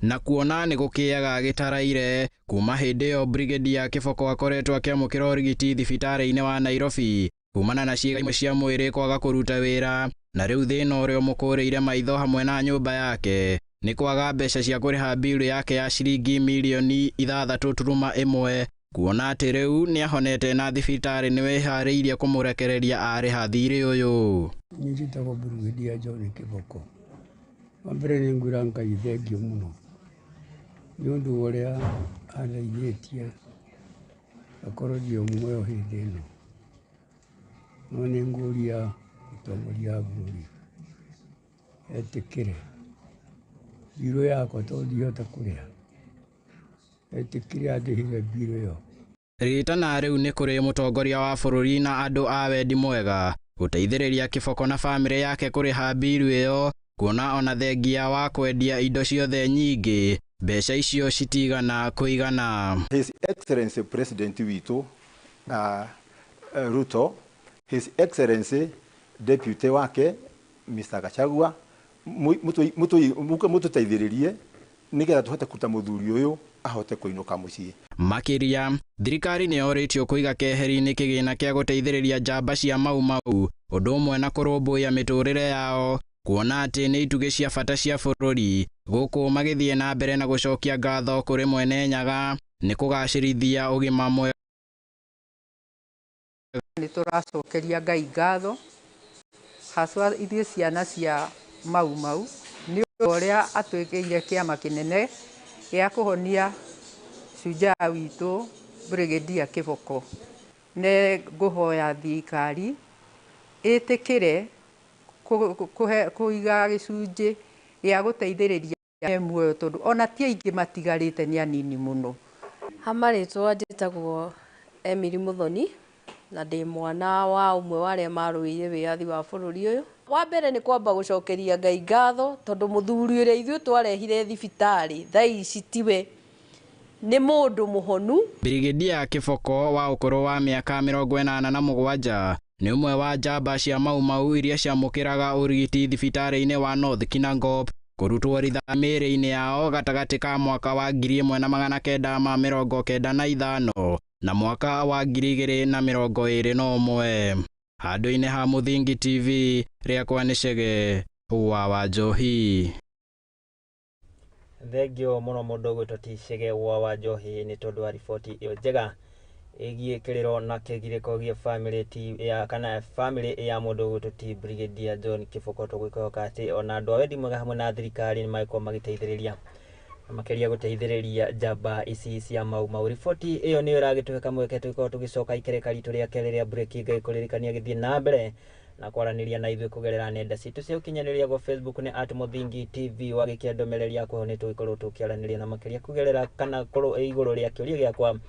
Na kuona nĩ gũkĩaga gĩtaraire kuma hĩndĩ ĩyo Brigadier Kiboko akoretwo akĩamũkĩra ũrigiti thibitarĩ-inĩ wa Nairobi kumana na ciĩga imwe cia mwĩrĩ kwaga kũruta wĩra, na rĩu thĩna ũrĩa ũmũkũrĩire maitho hamwe na nyũmba yake nĩ kwaga mbeca cia kũrĩha bilu yake ya ciringi mirioni 6.1, kuona atĩ rĩu nĩahonete na thibitarĩ nĩwĩharĩirie kũmũrekereria arĩha thirĩ ũyũ. Niĩ njĩtagwo Brigadier John Kiboko. Wa mbere nĩ ngwĩra Ngai thengiũ mũno nĩ ũndũ wa ũrĩa andeithĩtie ngakorwo ndĩ muoyo hĩndĩ ĩno. No nĩ ngũria mũtongoria wa bũrũri etĩkĩre mbirũ yakwa tondũ ndingĩhota kũrĩha, etĩkĩre andĩhĩre mbirũ ĩyo. Rĩtana rĩu nĩ kũrĩ mũtongoria wa bũrũri na andũ a wendi mwega gũteithĩrĩria Kiboko na bamĩrĩ yake kũrĩha mbiru ĩyo, kuona ona thengia wa kwendia indo ciothe nyingĩ mbeca icio citigana kũigana. His Excellency President witũ Ruto, His Excellency Deputy wake Mr. Gachagua, mũtũteithĩrĩrie nĩgetha tũhote kũruta mũthuri ũyũ ahote kũinũka mũciĩ. Makĩria, thirikari nĩ yorĩtio kũiga keheri-inĩ kĩgĩna kĩa gũteithĩrĩria njamba cia Mau Mau ũndũ ũmwe na kũrũmbũiya mĩtũrĩre yao, kuona atĩ nĩ itugĩ cia bata cia bũrũri, gũkũ magĩthiĩ na mbere na gũcokia ngatho kũrĩ Mwene Nyaga nĩ kũgacĩrithia ũgima mwega. Nĩ tũracokeria Ngai ngatho haswa ithuĩ ciana cia Mau Mau nĩ ũndũ ũrĩa atwĩkĩire kĩama kĩnene gĩa kũhonia shujaa witũ Brigadier Kiboko. Nĩ ngũhoya thirikari ĩtĩkĩre kũiga gĩcunjĩ gĩa gũteithĩrĩria muoyo tondũ ona ti aingĩ matigarĩte nĩ anini mũno. Ha marĩtwa njĩtagwo Emily Muthoni na ndĩ mwana wa ũmwe wa arĩa marũĩire wĩyathi wa bũrũri ũyũ. Wa mbere nĩ kwamba gũcokeria Ngai ngatho tondũ mũthuri ũrĩa ithuĩ twarehire thibitarĩ thaa ici tiwe, nĩ mũndũ mũhonu. Brigadier Kiboko wa ũkũrũ wa mĩaka 87 nĩ ũmwe wa njamba cia Mau Mau iria ciamũkĩraga ũrigiti thibitarĩ-inĩ wa North Kinangop kũrutwo rithathi mĩĩrĩ-inĩ yao gatagatĩ ka mwaka wa 1995 na mwaka wa 2021. Handũ-inĩ ha Mũthingi TV, rĩakwa nĩ Chege wa Wanjohi. Thengio mũno mũndũ ũgwĩtwo ti Chege wa Wanjohi nĩ tondũ wa riboti ĩyo njega ĩgiĩ kĩrĩro na kĩgirĩko gĩa famĩlĩ ti ya kana famĩlĩ ya mũndũ ũgwĩtwo ti Brigadier John Kiboko. Tũgwĩkĩhoka atĩ ona andũ a wendi mwega hamwe na thirikari nĩ magĩkorwo magĩteithĩrĩria na makĩria gũteithĩrĩria njamba ici cia Mau Mau. Riboti ĩyo nĩyo ĩragĩtũhe kamweke tũgĩkorwo tũgĩcoka ikereka ritũ rĩa kerĩ rĩa break. Ngagĩkũririkania gĩthiĩ na mbere na kwaranĩria na ithuĩ kũgerera nenda citũ cia ũkinyanĩria gwa Facebook nĩ @Mũthingi TV. Wagĩkia ndũmĩrĩri yaku hau nĩ tũgĩkorwo tũkĩaranĩria na makĩria kũgerera kana igũrũ rĩa kĩũria gĩakwa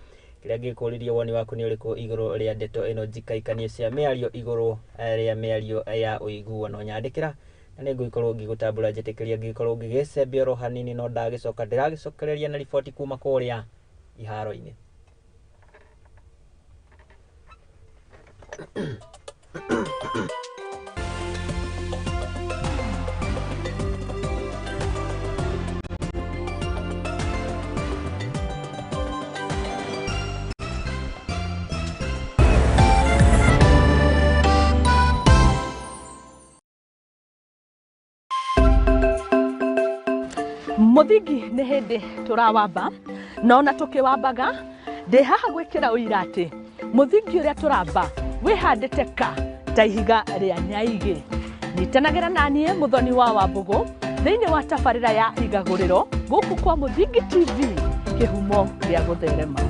kĩrĩa ngĩkũririe woni waku nĩ ũrĩkũ igũrũ rĩa ndeto ĩno njikaikanio cia mĩario igũrũ rĩa mĩario ya ũiguano. Nyandĩkĩra na nĩ ngũgĩkorwo ngĩgũtambũra, njĩtĩkĩria ngĩgĩkorwo ngĩgĩcembia oro hanini, no ndagĩcoka ndĩragĩcokereria na riboti kuma kũrĩa iharo-inĩ. Mũthingi nĩ hĩndĩ tũrawamba na ona tũkĩwambaga ndĩ haha gwĩkĩra ũira atĩ mũthingi ũrĩa tũramba wĩhandĩte ka ta ihiga rĩa nyaigĩ. Nyitanagĩra naniĩ Mũthoni wa Wambũgũ thĩinĩ wa tabarĩra ya igagũrĩro gũkũ kwa Mũthingi TV, kĩhumo gĩa gũtherema.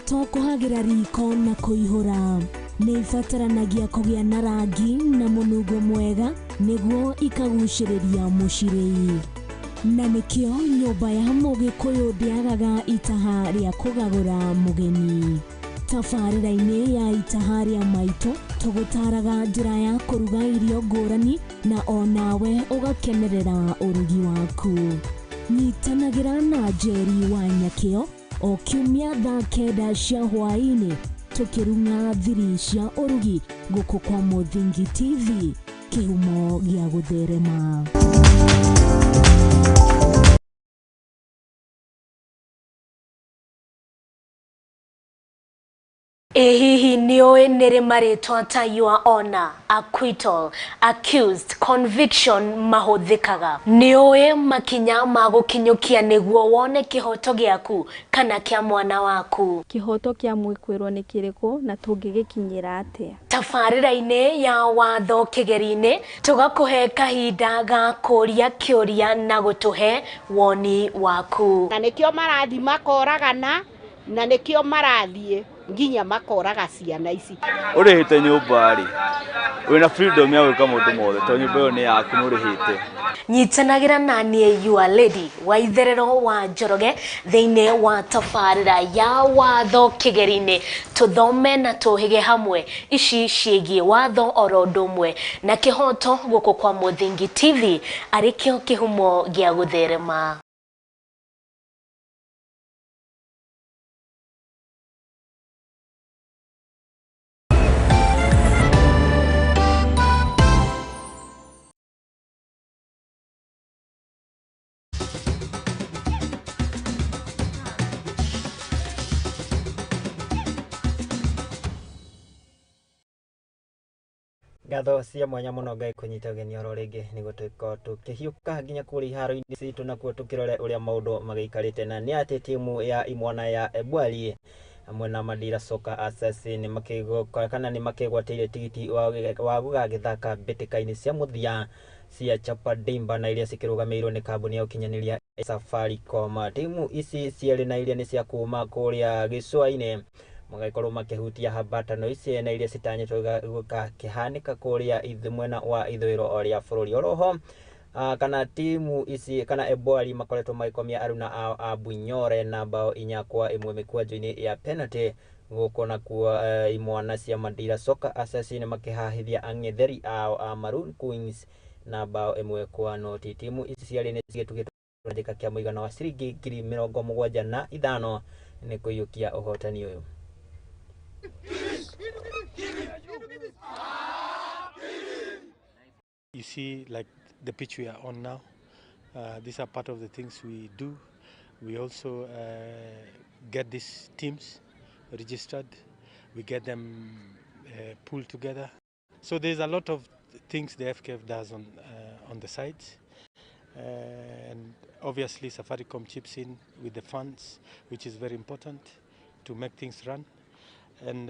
to kũhagĩra riko na kũihũra. Nĩ ibataranagia kũgĩa na rangi na mũnungo mwega nĩguo ikagucĩrĩria mũcirĩi. Na nĩkĩo nyũmba ya mũgĩkũyũ ndĩagaga itaha rĩa kũgagũra mũgeni. Tabarĩra-inĩ ya itaha rĩa maitũ tũgũtaraga njĩra ya kũruga irio ngũrani na onawe ũgakenerera ũrugi waku. Nyitanagĩra na Njeri wa Nyakĩo o kiumia thaa 9 cia hwaĩ-inĩ tũkĩrung'a thiri cia ũrugi gũkũ kwa Mũthingi TV, kĩhumo gĩa gũtherema. Ĩ hihi nĩũĩ nĩrĩ marĩtwa ta your honor, acquittal, accused, conviction mahũthĩkaga? Nĩũĩ makinya ma gũkinyũkia nĩguo wone kĩhoto gĩaku kana kĩa mwana waku? Kĩhoto kĩa mwĩkwĩrwo nĩ kĩrĩkũ na tũngĩgĩkinyĩra atĩa? Tabarĩra-inĩ ya watho kĩgeri-inĩ tũgakũhe kahinda ga kũria kĩũria na gũtũhe woni waku. Na nĩkĩo marathiĩ makoragana, na nĩkĩo marathiĩ nginya makoraga ciana ici. Ũrĩhĩte nyũmba rĩ, wĩna freedom ya gwĩka maũndũ mothe tondũ nyũmba ĩyo nĩ yaku nĩ ũrĩhĩte. Nyitanagĩra na niĩ your lady wa itherero wa Njoroge thĩinĩ wa tabarĩra ya watho kĩgeri-inĩ, tũthome na tũhĩge hamwe ici ciĩgiĩ watho oro ũndũ ũmwe na kĩhoto gũkũ kwa Mũthingi TV arĩ kĩo kĩhumo gĩa gũtherema. Ngatho cia mwanya mũno Ngai kũnyita ũgeni oro rĩngĩ nĩguo tũkorwo tũkĩhiũka nginya kũrĩa iharo-inĩ citũ nakuo tũkĩrore ũrĩa maũndũ magĩikarĩte, na nĩ atĩ timu ya imwana ya Ebwali hamwe na Madira Soccer Assassin kana nĩ makĩgwatĩire tigiti wa gũgagĩthaka mbĩtĩka-inĩ cia mũthia cia Chapa Dimba na iria cikĩrũgamĩrĩirwo nĩ kambuni ya ũkinyanĩria Safaricom. Timu ici cierĩ na iria nĩ cia kuma kũrĩa gĩcũa-inĩ magakorwo makĩhutia hambatano ici na iria citanyĩtwo gũgakĩhanĩka kũrĩa mwena wa ithũĩro rĩa bũrũri. Oroho kana timu ici kana Ebwali makoretwo magĩkomia aruna ao a Bunyore na bao 4-1 mĩkwanjo-inĩ ya penalty, gũkũ nakuo imwana cia Madira Soccer Assassin makĩhahithia ang'etheri ao a Maroon Queens na bao 1-0. Timu ici cierĩ nĩ cigĩtugĩtwo njĩka kĩa mũigana wa ciringi 75,000 nĩ kũiyũkia ũhotani ũyũ. You see, like the pitch we are on now, these are part of the things we do. We also get these teams registered, we get them pulled together. So there's a lot of things the FKF does on the sides. And obviously Safaricom chips in with the funds, which is very important to make things run. And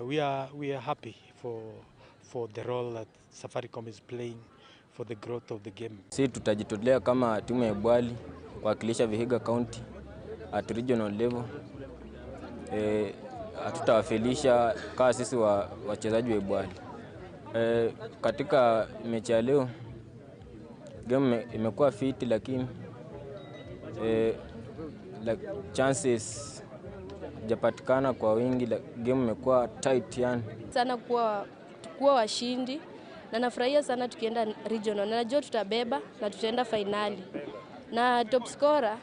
we are happy for the role that Safaricom is playing for the growth of the game. Sisi tutajitolea kama timu ya Ebwali kuwakilisha Vihiga County at regional level. Hatutawafelisha kama sisi wachezaji wa Ebwali. Katika mechi ya leo game imekuwa fit, lakini like chances japatikana kwa wingi, game imekuwa tight yani. Sana kuwa washindi na nafurahia sana tukienda regional, na najua tutabeba na tutaenda finali. Na top scorer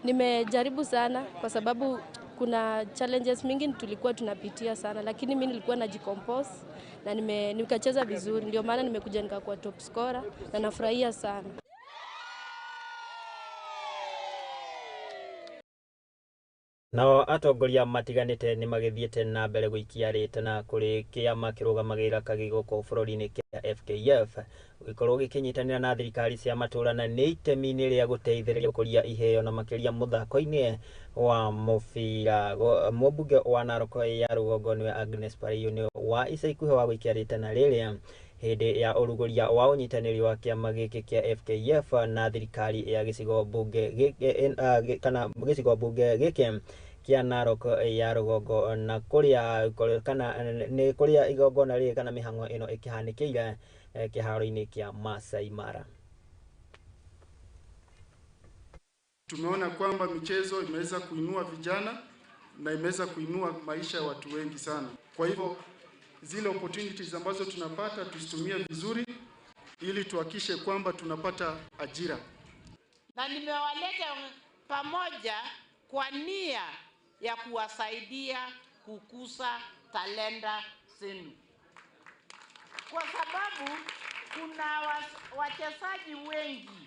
nimejaribu sana kwa sababu kuna challenges mingi tulikuwa tunapitia sana, lakini mimi nilikuwa najicompose na nikacheza vizuri, ndio maana nimekuja nikakuwa top scorer na nafurahia sana. Nao atongoria matiganĩte nĩ magĩthiĩte na mbere gũikia rĩtana kũrĩ kĩama kĩrũgamagĩrĩra kagi gũkũ bũrũri-inĩ kĩa FKF gũgĩkorwo gĩkĩnyitanĩra na thirikari cia matũũra na nĩ itemi-inĩ rĩa gũteithĩrĩria gũkũria iheo na makĩria mũthako-inĩ wa mũbira. Mũmbunge wa Narok ya rũgongo nĩwe Agnes Pareiyo nĩ wa ica ikuhĩ wa gũikia rĩtana rĩrĩa hĩndĩ ya ũrugũria wa ũnyitanĩri wa kĩama gĩkĩ kĩa FKF na thirikari ya gĩcigo mbunge gĩkĩ kana gĩcigo mbunge gĩkĩ kĩa Narok ya rũgongo na kũrĩa kana nĩ kũrĩa igongona rĩrĩ kana mĩhang'o ĩno ĩkĩhanĩkĩire kĩharo-inĩ kĩa Masai Mara. Tumeona kwamba michezo imeweza kuinua vijana na imeweza kuinua maisha ya watu wengi sana. Kwa hivyo zile opportunities ambazo tunapata tuzitumie vizuri ili tuhakikishe kwamba tunapata ajira. Na nimewaleta pamoja kwa nia ya kuwasaidia kukuza talenta zenu, kwa sababu kuna wachezaji wengi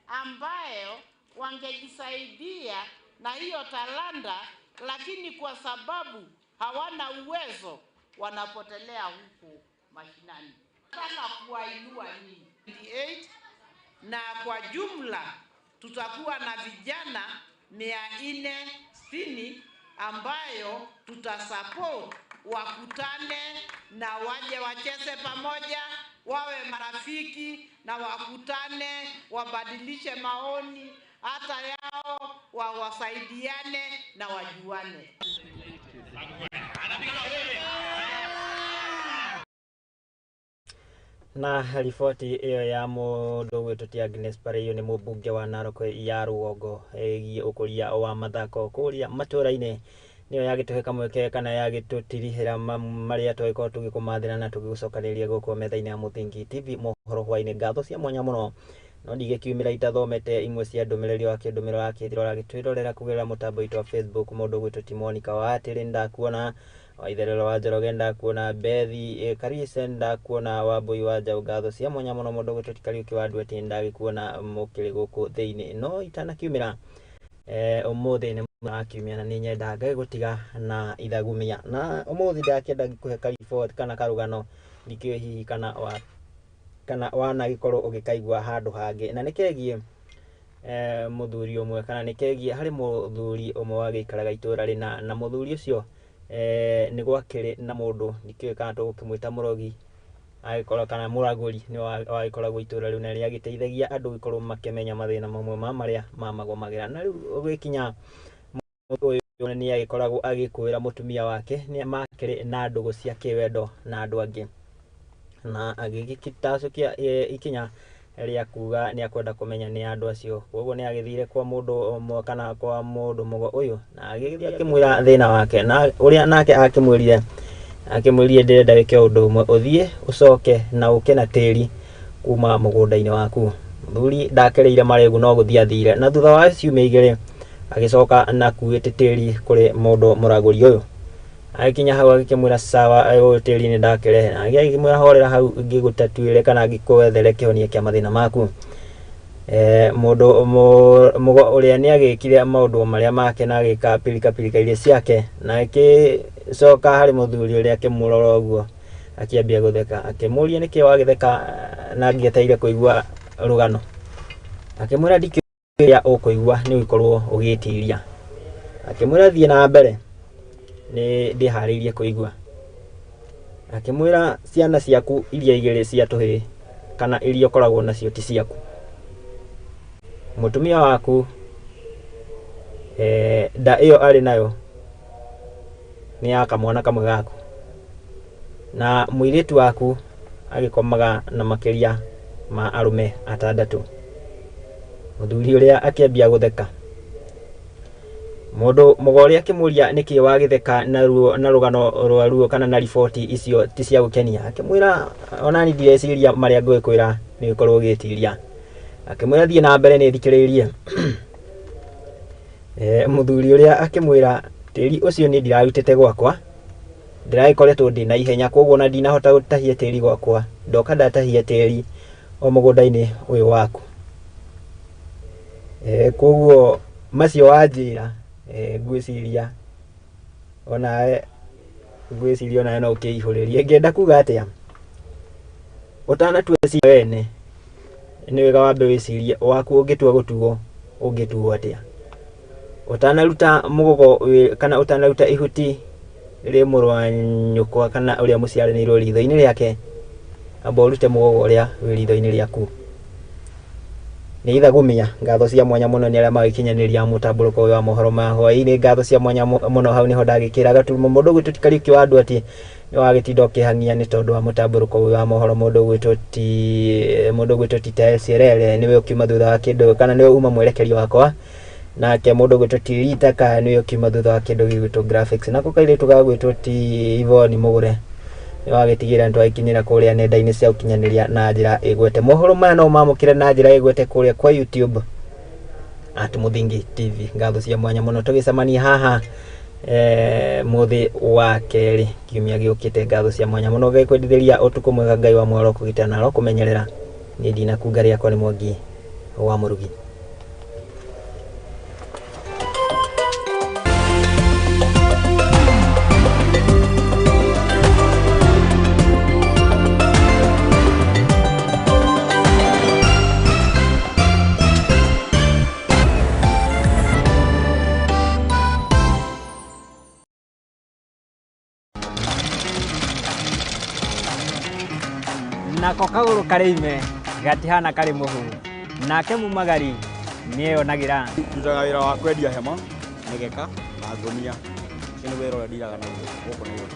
ambayo wangejisaidia na hiyo talanta, lakini kwa sababu hawana uwezo wanapotelea huko mashinani. Nataka kuwainua nyinyi 28 na kwa jumla tutakuwa na vijana 460 ambayo tutasupport wakutane na waje wacheze pamoja, wawe marafiki na wakutane, wabadilishe maoni hata yao, wawasaidiane na wajuane. Na riboti ĩyo ya mũndũ gwĩtwo ti Agnes Pareiyo nĩ mũmbunge wa Narok ya rũgongo ĩgiĩ ũkũria wa mathako kũrĩa matũra-inĩ nĩyo yagĩtũhe kamweke kana yagĩtũtirihĩra marĩa twagĩkorwo tũgĩkũmathĩra na tũgĩgũcokanĩrĩria gũkũ metha-inĩ ya Mũthingi TV mohoro hwaĩ-inĩ. Ngatho cia mwanya mũno no ndigĩkiumĩra itathomete imwe cia ndũmĩrĩri wa kĩndũmĩro wakĩthira ũragĩtwĩrorera kũgerera mũtambo witũ wa Facebook. Mũndũ gwĩtwo ti Monica wa Atĩrĩ ndakuona, Waitherero wa Njoroge ndakuona, Bethi Karise ndakuona, Wambui wa Njaũ ngatho cia mwanya mũno. Mũndũ gwĩtwo ti Kariũki wa Ndueti ndagĩkuona mũkĩrĩ gũkũ thĩinĩ no itanakiumĩra ũmũthĩ nĩ mũthenya wa kiumia na nĩ nyenda ngagĩgũtiga na ithagumia na ũmũthĩ ndakĩenda ngĩkũhe kariboti kana karũgano ndikĩũĩ hihi kana wa kana wanagĩkorwo ũgĩkaigua handũ hangĩ na nĩ kegiĩ mũthuri ũmwe kana nĩ kegiĩ harĩ mũthuri ũmwe wagĩikaraga itũra rĩna na mũthuri ũcio nĩ gwakĩrĩ na mũndũ ndikĩũĩ kana tũgũkĩmwĩta mũrogi agĩkorwo kana mũragũri nĩ wagĩkoragwo itũra rĩu na nĩ agĩteithagia andũ gũkorwo makĩmenya mathĩna mamwe ma marĩa mamagũmagĩra. Na rĩu ũgĩkinya ũyũ nĩ agĩkoragwo agĩkũĩra mũtumia wake nĩ makĩrĩ na ndũgũ cia kĩwendo na andũ angĩ na agĩgĩtacũkia ikinya rĩa kuga nĩ akwenda kũmenya nĩ andũ acio. Koguo nĩ agĩthire kwa mũndũ ũmwe kana kwa mũndũ mũgo ũyũ na agĩgĩthiĩ akĩmwĩra thĩna wake na ũrĩa nake akĩmwĩrire ndĩrenda wĩke ũndũ ũmwe, ũthiĩ ũcoke na ũke na tĩri kuma mũgũnda-inĩ waku. Mũthuri ndakereire marĩgu no gũthiĩ athire na thutha wa ciumia igĩrĩ agĩcoka na akuĩte tĩri kũrĩ mũndũ mũragũri ũyũ. Agĩkinya hau agĩkĩmwĩra sawa, ũyũ tĩri nĩ ndakĩrehe, na agĩkĩmwĩra horera hau ngĩgũtatuĩre kana ngĩkwethere kĩhonia kĩa mathĩna maku. Mũndũ mũgo ũrĩa nĩ agĩkire maũndũ marĩa make na agĩka pirika pirika iria ciake na agĩcoka harĩ mũthuri ũrĩa akĩmũrora ũguo akĩambia gũtheka akĩmũria nĩkĩ wagĩtheka na ngĩetereire kũigua rũgano. Akĩmwĩra ndikĩũĩ ũrĩa ũkũigua nĩ ũgĩkorwo ũgĩtiria. Akĩmwĩra thiĩ na mbere nĩ ndĩharĩirie kũigua. Akĩmwĩra ciana ciaku iria igĩrĩ cia tũhĩĩ kana iria ũkoragwo nacio ti ciaku. Mũtumia waku nda ĩyo arĩ nayo nĩ ya kamwana kamwe gaku na mũirĩtu waku agĩkomaga na makĩria ma arũme atandatũ. Mũthuri ũrĩa akĩambia gũtheka. Mũndũ mũgo ũrĩa akĩmũria nĩkĩ wagĩtheka na ruo na rũgano rwa ruo kana na riboti icio ti cia gũkenia. Akĩmwĩra onani ndireciria marĩa ngũgĩkwĩra nĩ ũgĩkorwo ũgĩtiria. Akĩmwĩra thiĩ na mbere nĩ thikĩrĩirie. Mũthuri ũrĩa akĩmwĩra tĩri ũcio niĩ ndirarutĩte gwakwa, ndĩragĩkoretwo ndĩna ihenya koguo ona ndinahota gũtahia tĩri gwakwa, ndoka ndatahia tĩri o mũgũnda-inĩ ũyũ waku. Koguo macio wanjĩra ngwĩciria onawe ngwĩciria onawe no ũkĩihũrĩrie. Ngĩenda kuga atĩa, ũtanatua ciira wene nĩ wega wambe wĩcirie waku ũngĩtua gũtuo ũngĩtuo atĩa. Ũtanaruta mũgogo kana ũtanaruta ihuti rĩ mũrũ wa nyũkwa kana ũrĩa mũciaranĩirwo ritho-inĩ rĩake, amba ũrute mũgogo ũrĩa wĩ ritho-inĩ rĩaku. Nĩ ithagumia. Ngatho cia mwanya mũno nĩ arĩa magĩkinyanĩria mũtambũrũko ũyũ wa mohoro ma hwaĩ-inĩ. Ngatho cia mwanya mũno, hau nĩho ndagĩkĩra gaturumo. Mũndũ ũgwĩtwo ti Kariũki wa andũ atĩ nĩ wagĩtinda ũkĩhang'ia nĩ tondũ wa mũtambũrũko ũyũ wa mohoro. Mũndũ ũgwĩtwo ti Tael Sierere nĩwe ũkiuma thutha wa kĩndũ, kana nĩwe uma mwerekeri wakwa. Nake mũndũ ũgwĩtwo ti Rita Kaya nĩwe ũkiuma thutha wa kĩndũ gĩgwĩtwo graphics. Nako kairĩtu gagwĩtwo ti Ivoni Mũgũre nĩ wagĩtigĩra nĩtwagĩkinyĩra kũrĩa nenda-inĩ cia ũkinyanĩria na njĩra ĩgwete. Mohoro maya no mamũkĩre na njĩra ĩgwete kũrĩa kwa YouTube at Muthingi TV. Ngatho cia mwanya mũno, tũgĩcemania haha mũthĩ wa kerĩ kiumia gĩũkĩte. Ngatho cia mwanya mũno, Ngai kwendithĩria ũtukũ mwega. Ngai wa mwaro kũgitĩra na kũmenyerera. Niĩ ndinakunga, rĩakwa nĩ Mwangi wa Mũrugi. Nako kagũrũ karĩ ime gatihana karĩ mũhu, nake mumagari nĩeyonagĩra. Ndutaga wĩra wa kwendia hema, mĩgeka na ngũnia. Ũcio nĩ wĩra ũrĩa ndiraga naguo gũkũ Nairobi.